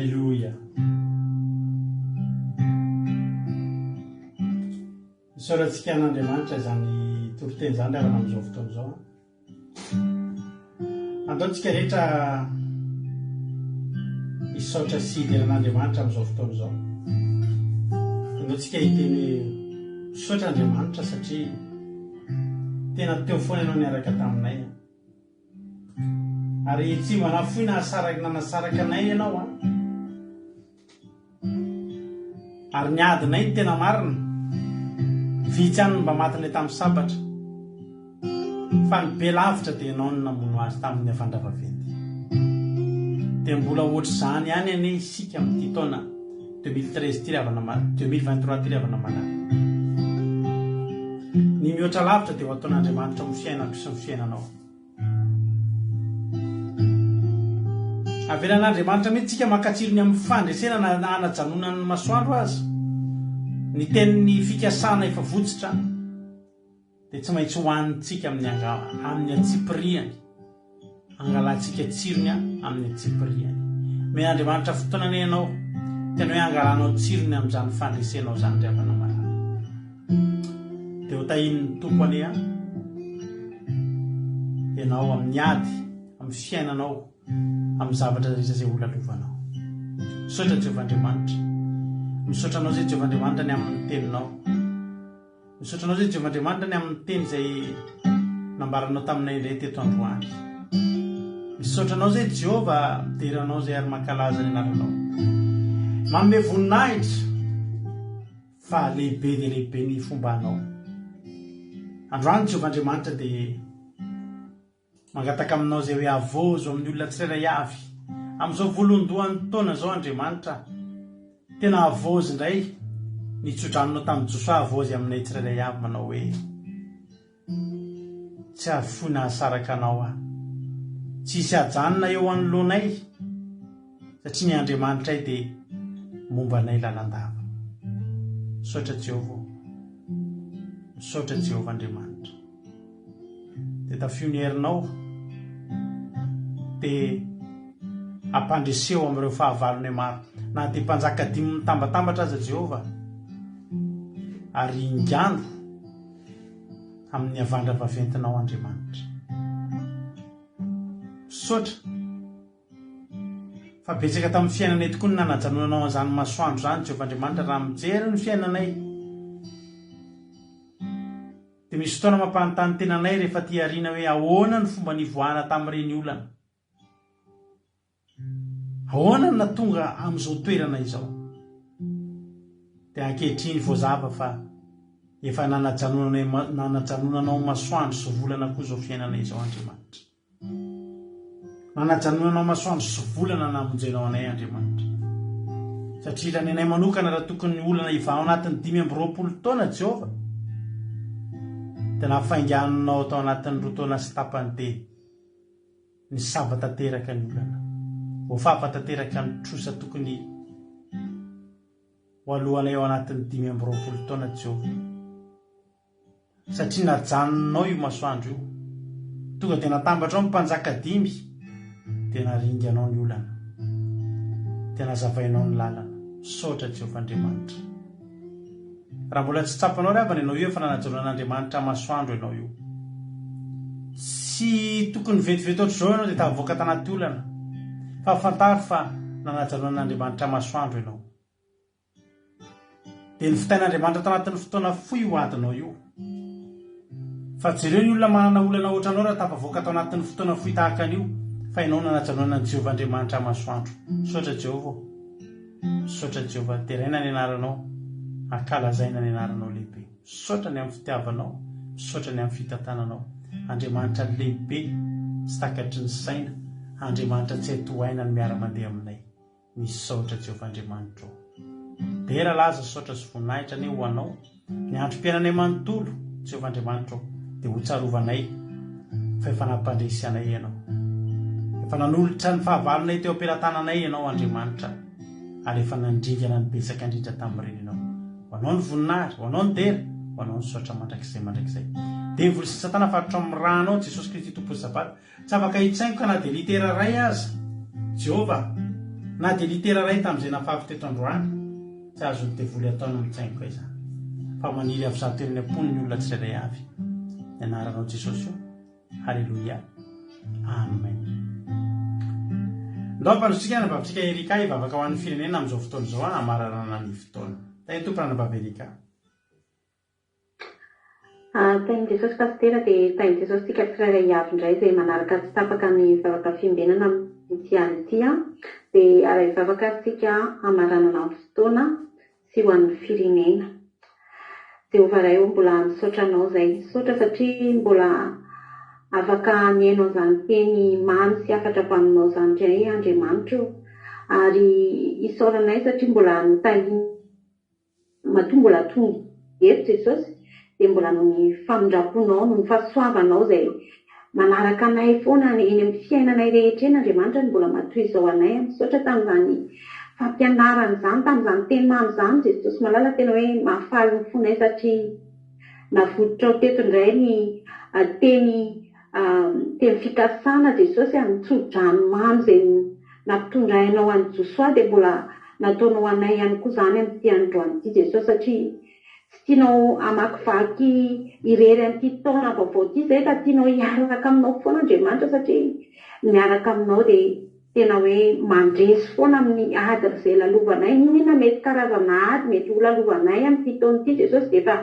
Aleloia. Isaorantsika an'Andriamanitra izany toriteny izany ry havana amin'izao fotoana izao. Andao tsika rehetra hisaotra sy hidera an'Andriamanitra amin'izao fotoana izao. Andao tsika hiteny hoe misaotra Andriamanitra satria tena teo foana ianao niaraka taminay. Ary tsy mba nafoy nahasaraka nanasaraka anay ianao an. Ary ny adinay no tena marina. Vitsy ihany no mba matinay tamin'ny sabatra. Fa ny be lavitra dia ianao no namono azy tamin'ny havandra vaventy. Dia mbola ohatr'izany ihany anie isika amin'ity taona 2013 ity ry havana 2023 ity ry havana malala. Ny mihoatra lavitra dia ho ataon'Andriamanitra amin'ny fiainako sy ny fiainanao. Avelan'Andriamanitra mihitsy tsika maka tsirony amin'ny fandresena na hanajanonany ny masoandro aza. Ny tenin'ny fikasana efa votsitra dia tsy maintsy hohanintsika amin'ny amin'ny antsipiriany. Angalantsika tsirony amin'ny antsipiriany. Omen'Andriamanitra fotoana anie ianao, tena hoe angalanao tsirony amin'izany fandresenao izany ry havana malala. Dia ho tahian'ny Tompo anie ianao amin'ny ady, amin'ny fiainanao, amin'ny zavatra rehetra izay ho lalovanao. Misaotra Jehovah Andriamanitra. Misaotra anao izay Jehovah Andriamanitra ny amin'ny teninao. Misaotra anao izay Jehovah Andriamanitra ny amin'ny teny izay nambaranao taminay indray teto androany. Misaotra anao izay Jehovah, midera anao izay ary mankalaza ny anaranao. Manome voninahitra. Fa lehibe dia lehibe ny fombanao. Androany Jehovah Andriamanitra dia mangataka aminao izay hoe havozo amin'ny olona tsirairay avy. Amin'izao voalohandohan'ny taona izao Andriamanitra, tena havozo indray ny tsodranonao tamin'i Josoa havozy aminay tsirairay avy manao hoe Tsy hahafoy na hahasaraka anao aho. Tsy hisy hajanona eo anoloanay, satria ny Andriamanitray dia momba anay lalandava. Misaotra Jehovah ô. Misaotra Jehovah Andriamanitra. Dia tafio ny herinao, dia ampandreseo amin'ireo fahavalonay maro. Na dia mpanjaka dimy mitambatambatra aza Jehovah, ary ingano amin'ny havandra vaventinao Andriamanitra. Misaotra fa betsaka tamin'ny fiainanay tokoa ny nanajanonanao an'izany masoandro izany Jehovah Andriamanitra raha mijery ny fiainanay. Dia misy fotoana mampanontany tena anay rehefa aty aoriana hoe ahoana ny fomba nivoahana tamin'ireny olana. Ahoana no nahatonga amin'izao toerana izao? Dia ankehitriny voazava fa efa nanajanonanay nanajanonanao masoandro sy volana koa izao fiainana izao Andriamanitra. Nanajanonanao masoandro sy volana namonjenao anay Andriamanitra. Satria raha ny anay manokana raha tokony ny olana hivaha ao anatin'ny 25 taona Jehovah dia nafainganinao tao anatin'ny roa taona sy tapany dia Nisava tanteraka ny olana. Voafafa tanteraka ny trosa tokony ho alohanay ao anatin'ny 25 taona Jehovah. Satria najanonao io masoandro io. Tonga dia natambatrao ny mpanjaka dimy dia naringanao ny olana. Dia nazavainao ny lalana. Misaotra Jehovah Andriamanitra. Raha mbola tsy tsapanao ry havana ianao io efa nanajanonan'Andriamanitra masoandro ianao io. Tsy tokony vetivety ohatr'izao ianao dia tafavoaka tanaty olana. Fa fantaro fa nanajanonan'Andriamanitra masoandro ianao. Dia nivitain'Andriamanitra tanatin'ny fotoana fohy io adinao io. Fa jereo ny olona manana olana ohatranao raha tafavoaka tao anatin'ny fotoana fohy tahaka an'io fa ianao nanajanonan'i Jehovah Andriamanitra masoandro. Misaotra Jehovah ô. Misaotra Jehovah, deraina ny anaranao, ankalazaina ny anaranao lehibe. Misaotra ny amin'ny fitiavanao, misaotra ny amin'ny fitantananao. Andriamanitra lehibe, tsy takatry ny saina, Andriamanitra tsy hay tohaina ny miara-mandeha aminay. Misaotra Jehovah Andriamanitra ô. Dera, laza, saotra sy voninahitra anie ho Anao. Ny androm-piainanay manontolo, Jehovah Andriamanitra ô, dia hotsarovanay fa efa nampandresy anay Ianao. Efa nanolotra ny fahavalonay teo am-pelatananay Ianao, Andriamanitra, ary efa nandringana ny betsaka indrindra tamin'ireny Ianao. Ho Anao ny voninahitra, ho Anao ny dera, ho Anao ny saotra mandrakizay mandrakizay. Devoly sy Satana fatotra amin'ny rànao, Jesosy Kristy Tompon'ny Sabata. Tsy afaka hitsaingoka na dia litera iray aza. Jehovah. Na dia litera iray tamin'izay nafafy teto androany, tsy azon'ny devoly atao ny mitsaingoka izany. Fa maniry havizato eny am-pony ny olona tsirairay avy. Ny anaranao Jesosy o. Haleloia. Amen. Ndao ampandrotsika anabavintsika Erika hivavaka ho an'ny firenena amin'izao fotoana izao hamararana ny fotoana. Tahin'ny Tompo ranabavy Erika. Tahin'i Jesosy Pasitera dia tahin'i Jesosy tsika tsirairay avy indray izay manaraka tsy tapaka ny vavaka fiambenana amin'ity alina ity an! Dia ara-hivavaka ary tsika hamaranana ny fotoana sy ho an'ny firenena. Jehovah Ray ô mbola misaotra anao izay. Misaotra satria mbola afaka nihaino an'izany teny mamy sy hafatra avy aminao izany indray Andriamanitra ô. Ary isaoranay satria mbola notahiana Matoa mbola tonga eto Jesosy dia mbola noho ny famindram-ponao, noho ny fahasoavanao izay manaraka anay foana eny amin'ny fiainanay rehetra eny Andriamanitra no mbola matoa izao anay. Misaotra tamin'izany fampianarana izany, tamin'izany teny mamy izany Jesosy malala, tena hoe mahafaly ny fonay satria navototrao teto indray ny teny teny fikasana Jesosy a, ny tso-drano mamy izay nampitondrainao an'i Josoa dia mbola nataonao anay ihany koa izany amin'ity androany ity Jesosy satria tsy tianao hamakivaky irery an'ity taona vaovao ity izay fa tianao hiaraka aminao foana Andriamanitra satria miaraka aminao dia Tena hoe mandresy foana amin'ny ady izay lalovanay, n'inon'inona mety karazana ady mety ho lalovanay amin'ity taona ity Jesosy dia efa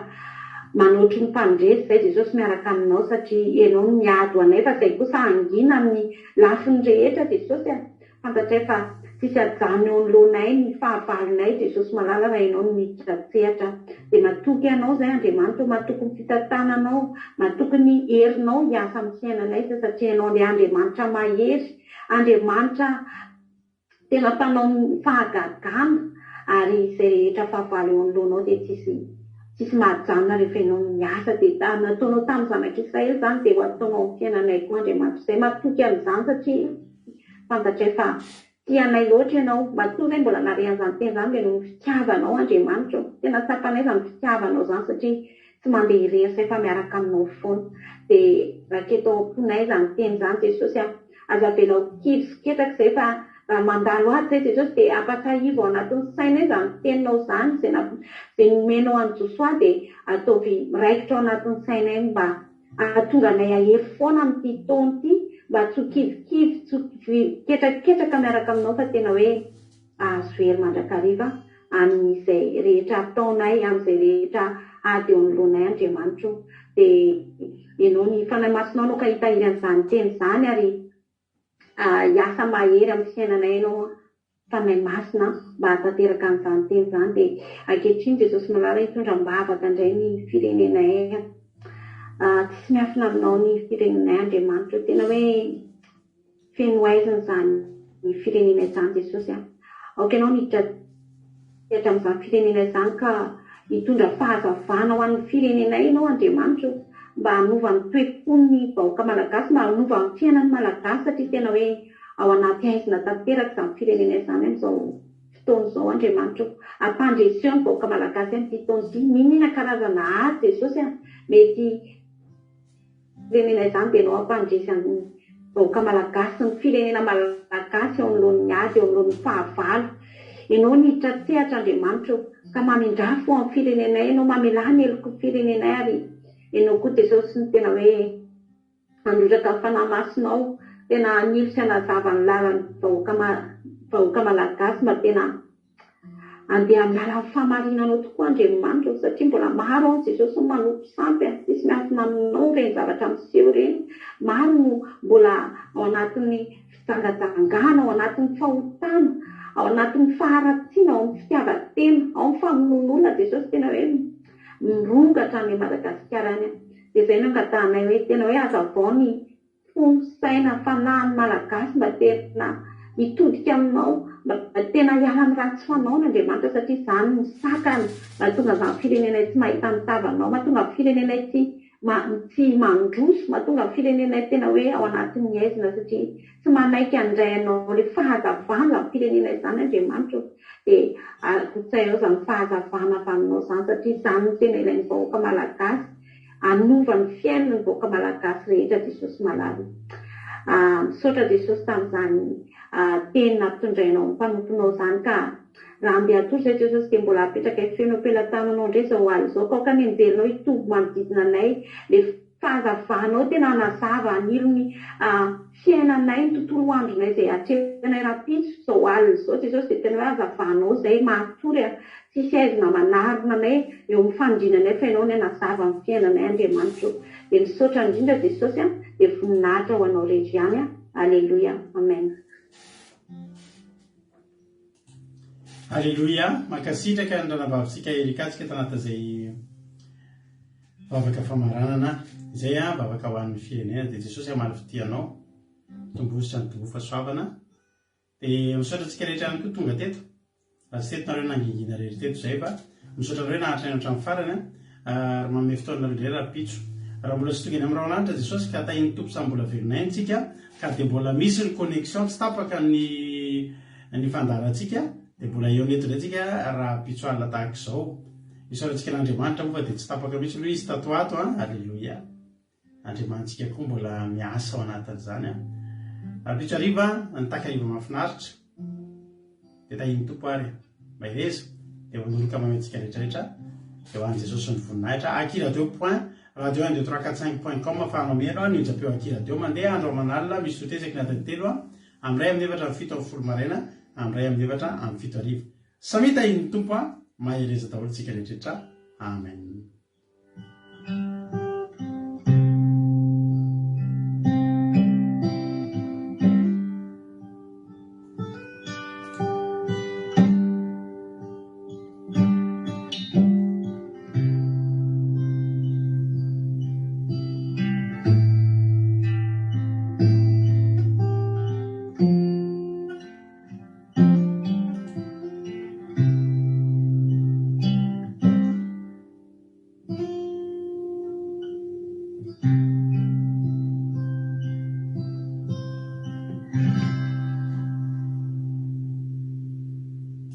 manoatry ny mpandresy izay Jesosy miaraka aminao satria Ianao no miady ho anay fa izay kosa hangina amin'ny lafiny rehetra Jesosy a! Fantatray fa tsisy hajanona eo anoloanay ny fahavalonay Jesosy malala raha Ianao no miditra an-tsehatra dia matoky Anao izay Andriamanitra ô matoky ny fitantananao matoky ny herinao hiasa amin'ny fiainanay izay satria Ianao ilay Andriamanitra mahery Andriamanitra tena mpanao ny fahagagana ary izay rehetra fahavalo eo anoloanao dia tsisy tsisy mahajanona rehefa ianao no miasa dia nataonao tamin'ny zanak'Israely izany dia ho ataonao amin'ny fiainanay koa Andriamanitra izay matoky an'izany satria fantatray fa tia anay loatra ianao matoa izay mbola nare an'izany teny izany dia noho ny fitiavanao Andriamanitra ô tena tsapanay izany fitiavanao izany satria tsy mandeha irery izay fa miaraka aminao foana. Dia raketo ao am-ponay izany teny izany Jesosy a. Aza avela ho kivy sy ketraka izay fa raha mandalo ady izay Jesosy dia ampahatsiahivo ao anatin'ny sainay izany teninao izany izay izay nomenao an'i Josoa dia ataovy miraikitra ao anatin'ny sainay mba hahatonga anay hahery foana amin'ity taona ity mba tsy ho kivikivy tsy ho ketraketraka miaraka aminao fa tena hoe hahazo hery mandrakariva amin'izay rehetra ataonay, amin'izay rehetra ady eo anoloanay Andriamanitra o. Dia Ianao ny Fanahy Masinao no ka hitahiry an'izany teny izany ary hiasa mahery amin'ny fiainanay Ianao Fanahy Masina mba hahatanteraka an'izany teny izany. Dia ankehitriny Jesosy Malala hitondra am-bavaka indray ny firenenay. Tsisy miafina aminao ny firenenay Andriamanitra o. Tena hoe Feno haizina izany firenena izany Jesosy a! Aoka Ianao niditra sehatra amin'izany firenena izany ka hitondra fahazavana ho an'ny firenenay Ianao Andriamanitra o! Mba hanova ny toe-pon'ny vahoaka Malagasy, mba hanova ny fiainan'ny Malagasy satria tena hoe ao anaty haizina tanteraka izany firenena izany amin'izao fotoana izao Andriamanitra o! Ampandreseo ny vahoaka Malagasy amin'ity taona ity, n'inon'inona karazana ady Jesosy a! Mety Firenena izany dia enao hampandresy an'ny vahoaka malagasy sy ny firenena malagasy eo anoloan'ny ady, eo anoloan'ny fahavalo. Enao niditra an-tsehatra Andriamanitra ô, ka mamindrà fo amin'ny firenenay Enao, mamelà ny heloky ny firenenay ary Enao koa Jesosy no tena hoe handrotraka ny Fanahy Masinao, tena hanilo sy hanazava ny lalan'ny vahoaka vahoaka malagasy mba tena Andeha amin'ny lalan'ny fahamarinanao tokoa Andriamanitra ô, satria mbola maro ao Jesosy no manompo sampy a, tsisy miafina aminao ireny zavatra miseho ireny, maro no mbola ao anatin'ny fijangajangana, ao anatin'ny fahotana, ao anatin'ny faharatsiana, ao amin'ny fitiavan-tena, ao amin'ny famonoan'olona Jesosy tena hoe mirongatra any Madagasikara any, dia izay no angatahanay hoe tena hoe hazavao ny fo, saina, fanahy ny Malagasy mba tena hitodika aminao, mba tena hiala amin'ny ratsy fanaony Andriamanitra satria izany no sakana mahatonga an'izany firenenay tsy mahita ny tavanao, mahatonga ny firenenay tsy tsy mandroso, mahatonga ny firenenay tena hoe ao anatin'ny haizina satria tsy manaiky handray anao ilay fahazavana izany firenenay izany Andriamanitra ô. Dia arotsay ao izany fahazavana avy aminao izany satria izany no tena ilain'ny vahoaka Malagasy. Hanova ny fiainana ny vahoaka Malagasy rehetra Jesosy malala. Misaotra Jesosy tamin'izany. teny nampitondrainao ny mpanomponao izany ka raha andeha hatory izay Jesosy dia mbola apetrakay feno am-pelatananao indray izao alina izao ka aoka ny anjelinao hitoby manodidina anay le fahazavanao tena hanazava hanilo ny fiainanay ny tontolo andronay izay atrehinay rahampitso izao alina izao Jesosy dia tena hoe hazavanao izay mahatory tsisy aizina manarona anay eo amin'ny fandrinanay fa ianao no hanazava ny fiainanay Andriamanitra o dia misaotra indrindra Jesosy a dia voninahitra ho anao rery ihany a Aleloia Amen. Aleloia, mankasitraka ny ranavavintsika Erika tsika tanatin'izay vavaka famaranana izay a, vavaka ho an'ny firenena dia Jesosy hamaly fitia anao, tombohosotra ny tomboho fahasoavana. Dia misaotra antsika rehetra ihany koa tonga teto. Raha tsy teto nareo nangingina irery teto izay fa misaotra anareo naharitra haino hatramin'ny farany an, ary manome fotoana anareo indray rahampitso. Raha mbola tsy tonga eny amin'ny rahon'lanitra Jesosy ka tahin'ny Tompo samy mbola velona aina tsika ka dia mbola misy ny connexion tsy tapaka ny ny fandaharantsika dia mbola eo eto indray tsika rahampitso alina tahaka izao. Isaorantsika an'Andriamanitra moa fa dia tsy tapaka mihitsy aloha izy tato ato an, aleloia. Andriamanitsika koa mbola miasa ao anatin'izany an. Rahampitso hariva ny takariva mahafinaritra. Dia tahin'ny Tompo ary. Mahereza. Dia manoroka mamy antsika rehetra rehetra. Dia ho an'i Jesosy ny voninahitra. Akiradio point radio un deux trois quatre cinq point com afahanao mihaino ny onjam-peo Akiradio mandeha andro aman'alina misy totezaky ny adiny telo amin'ny iray amin'ny efatra amin'ny 17 maraina amin'ny iray amin'ny efatra amin'ny fito hariva. Samia tahin'ny Tompo an. Mahereza daholo tsika rehetra rehetra. Amen.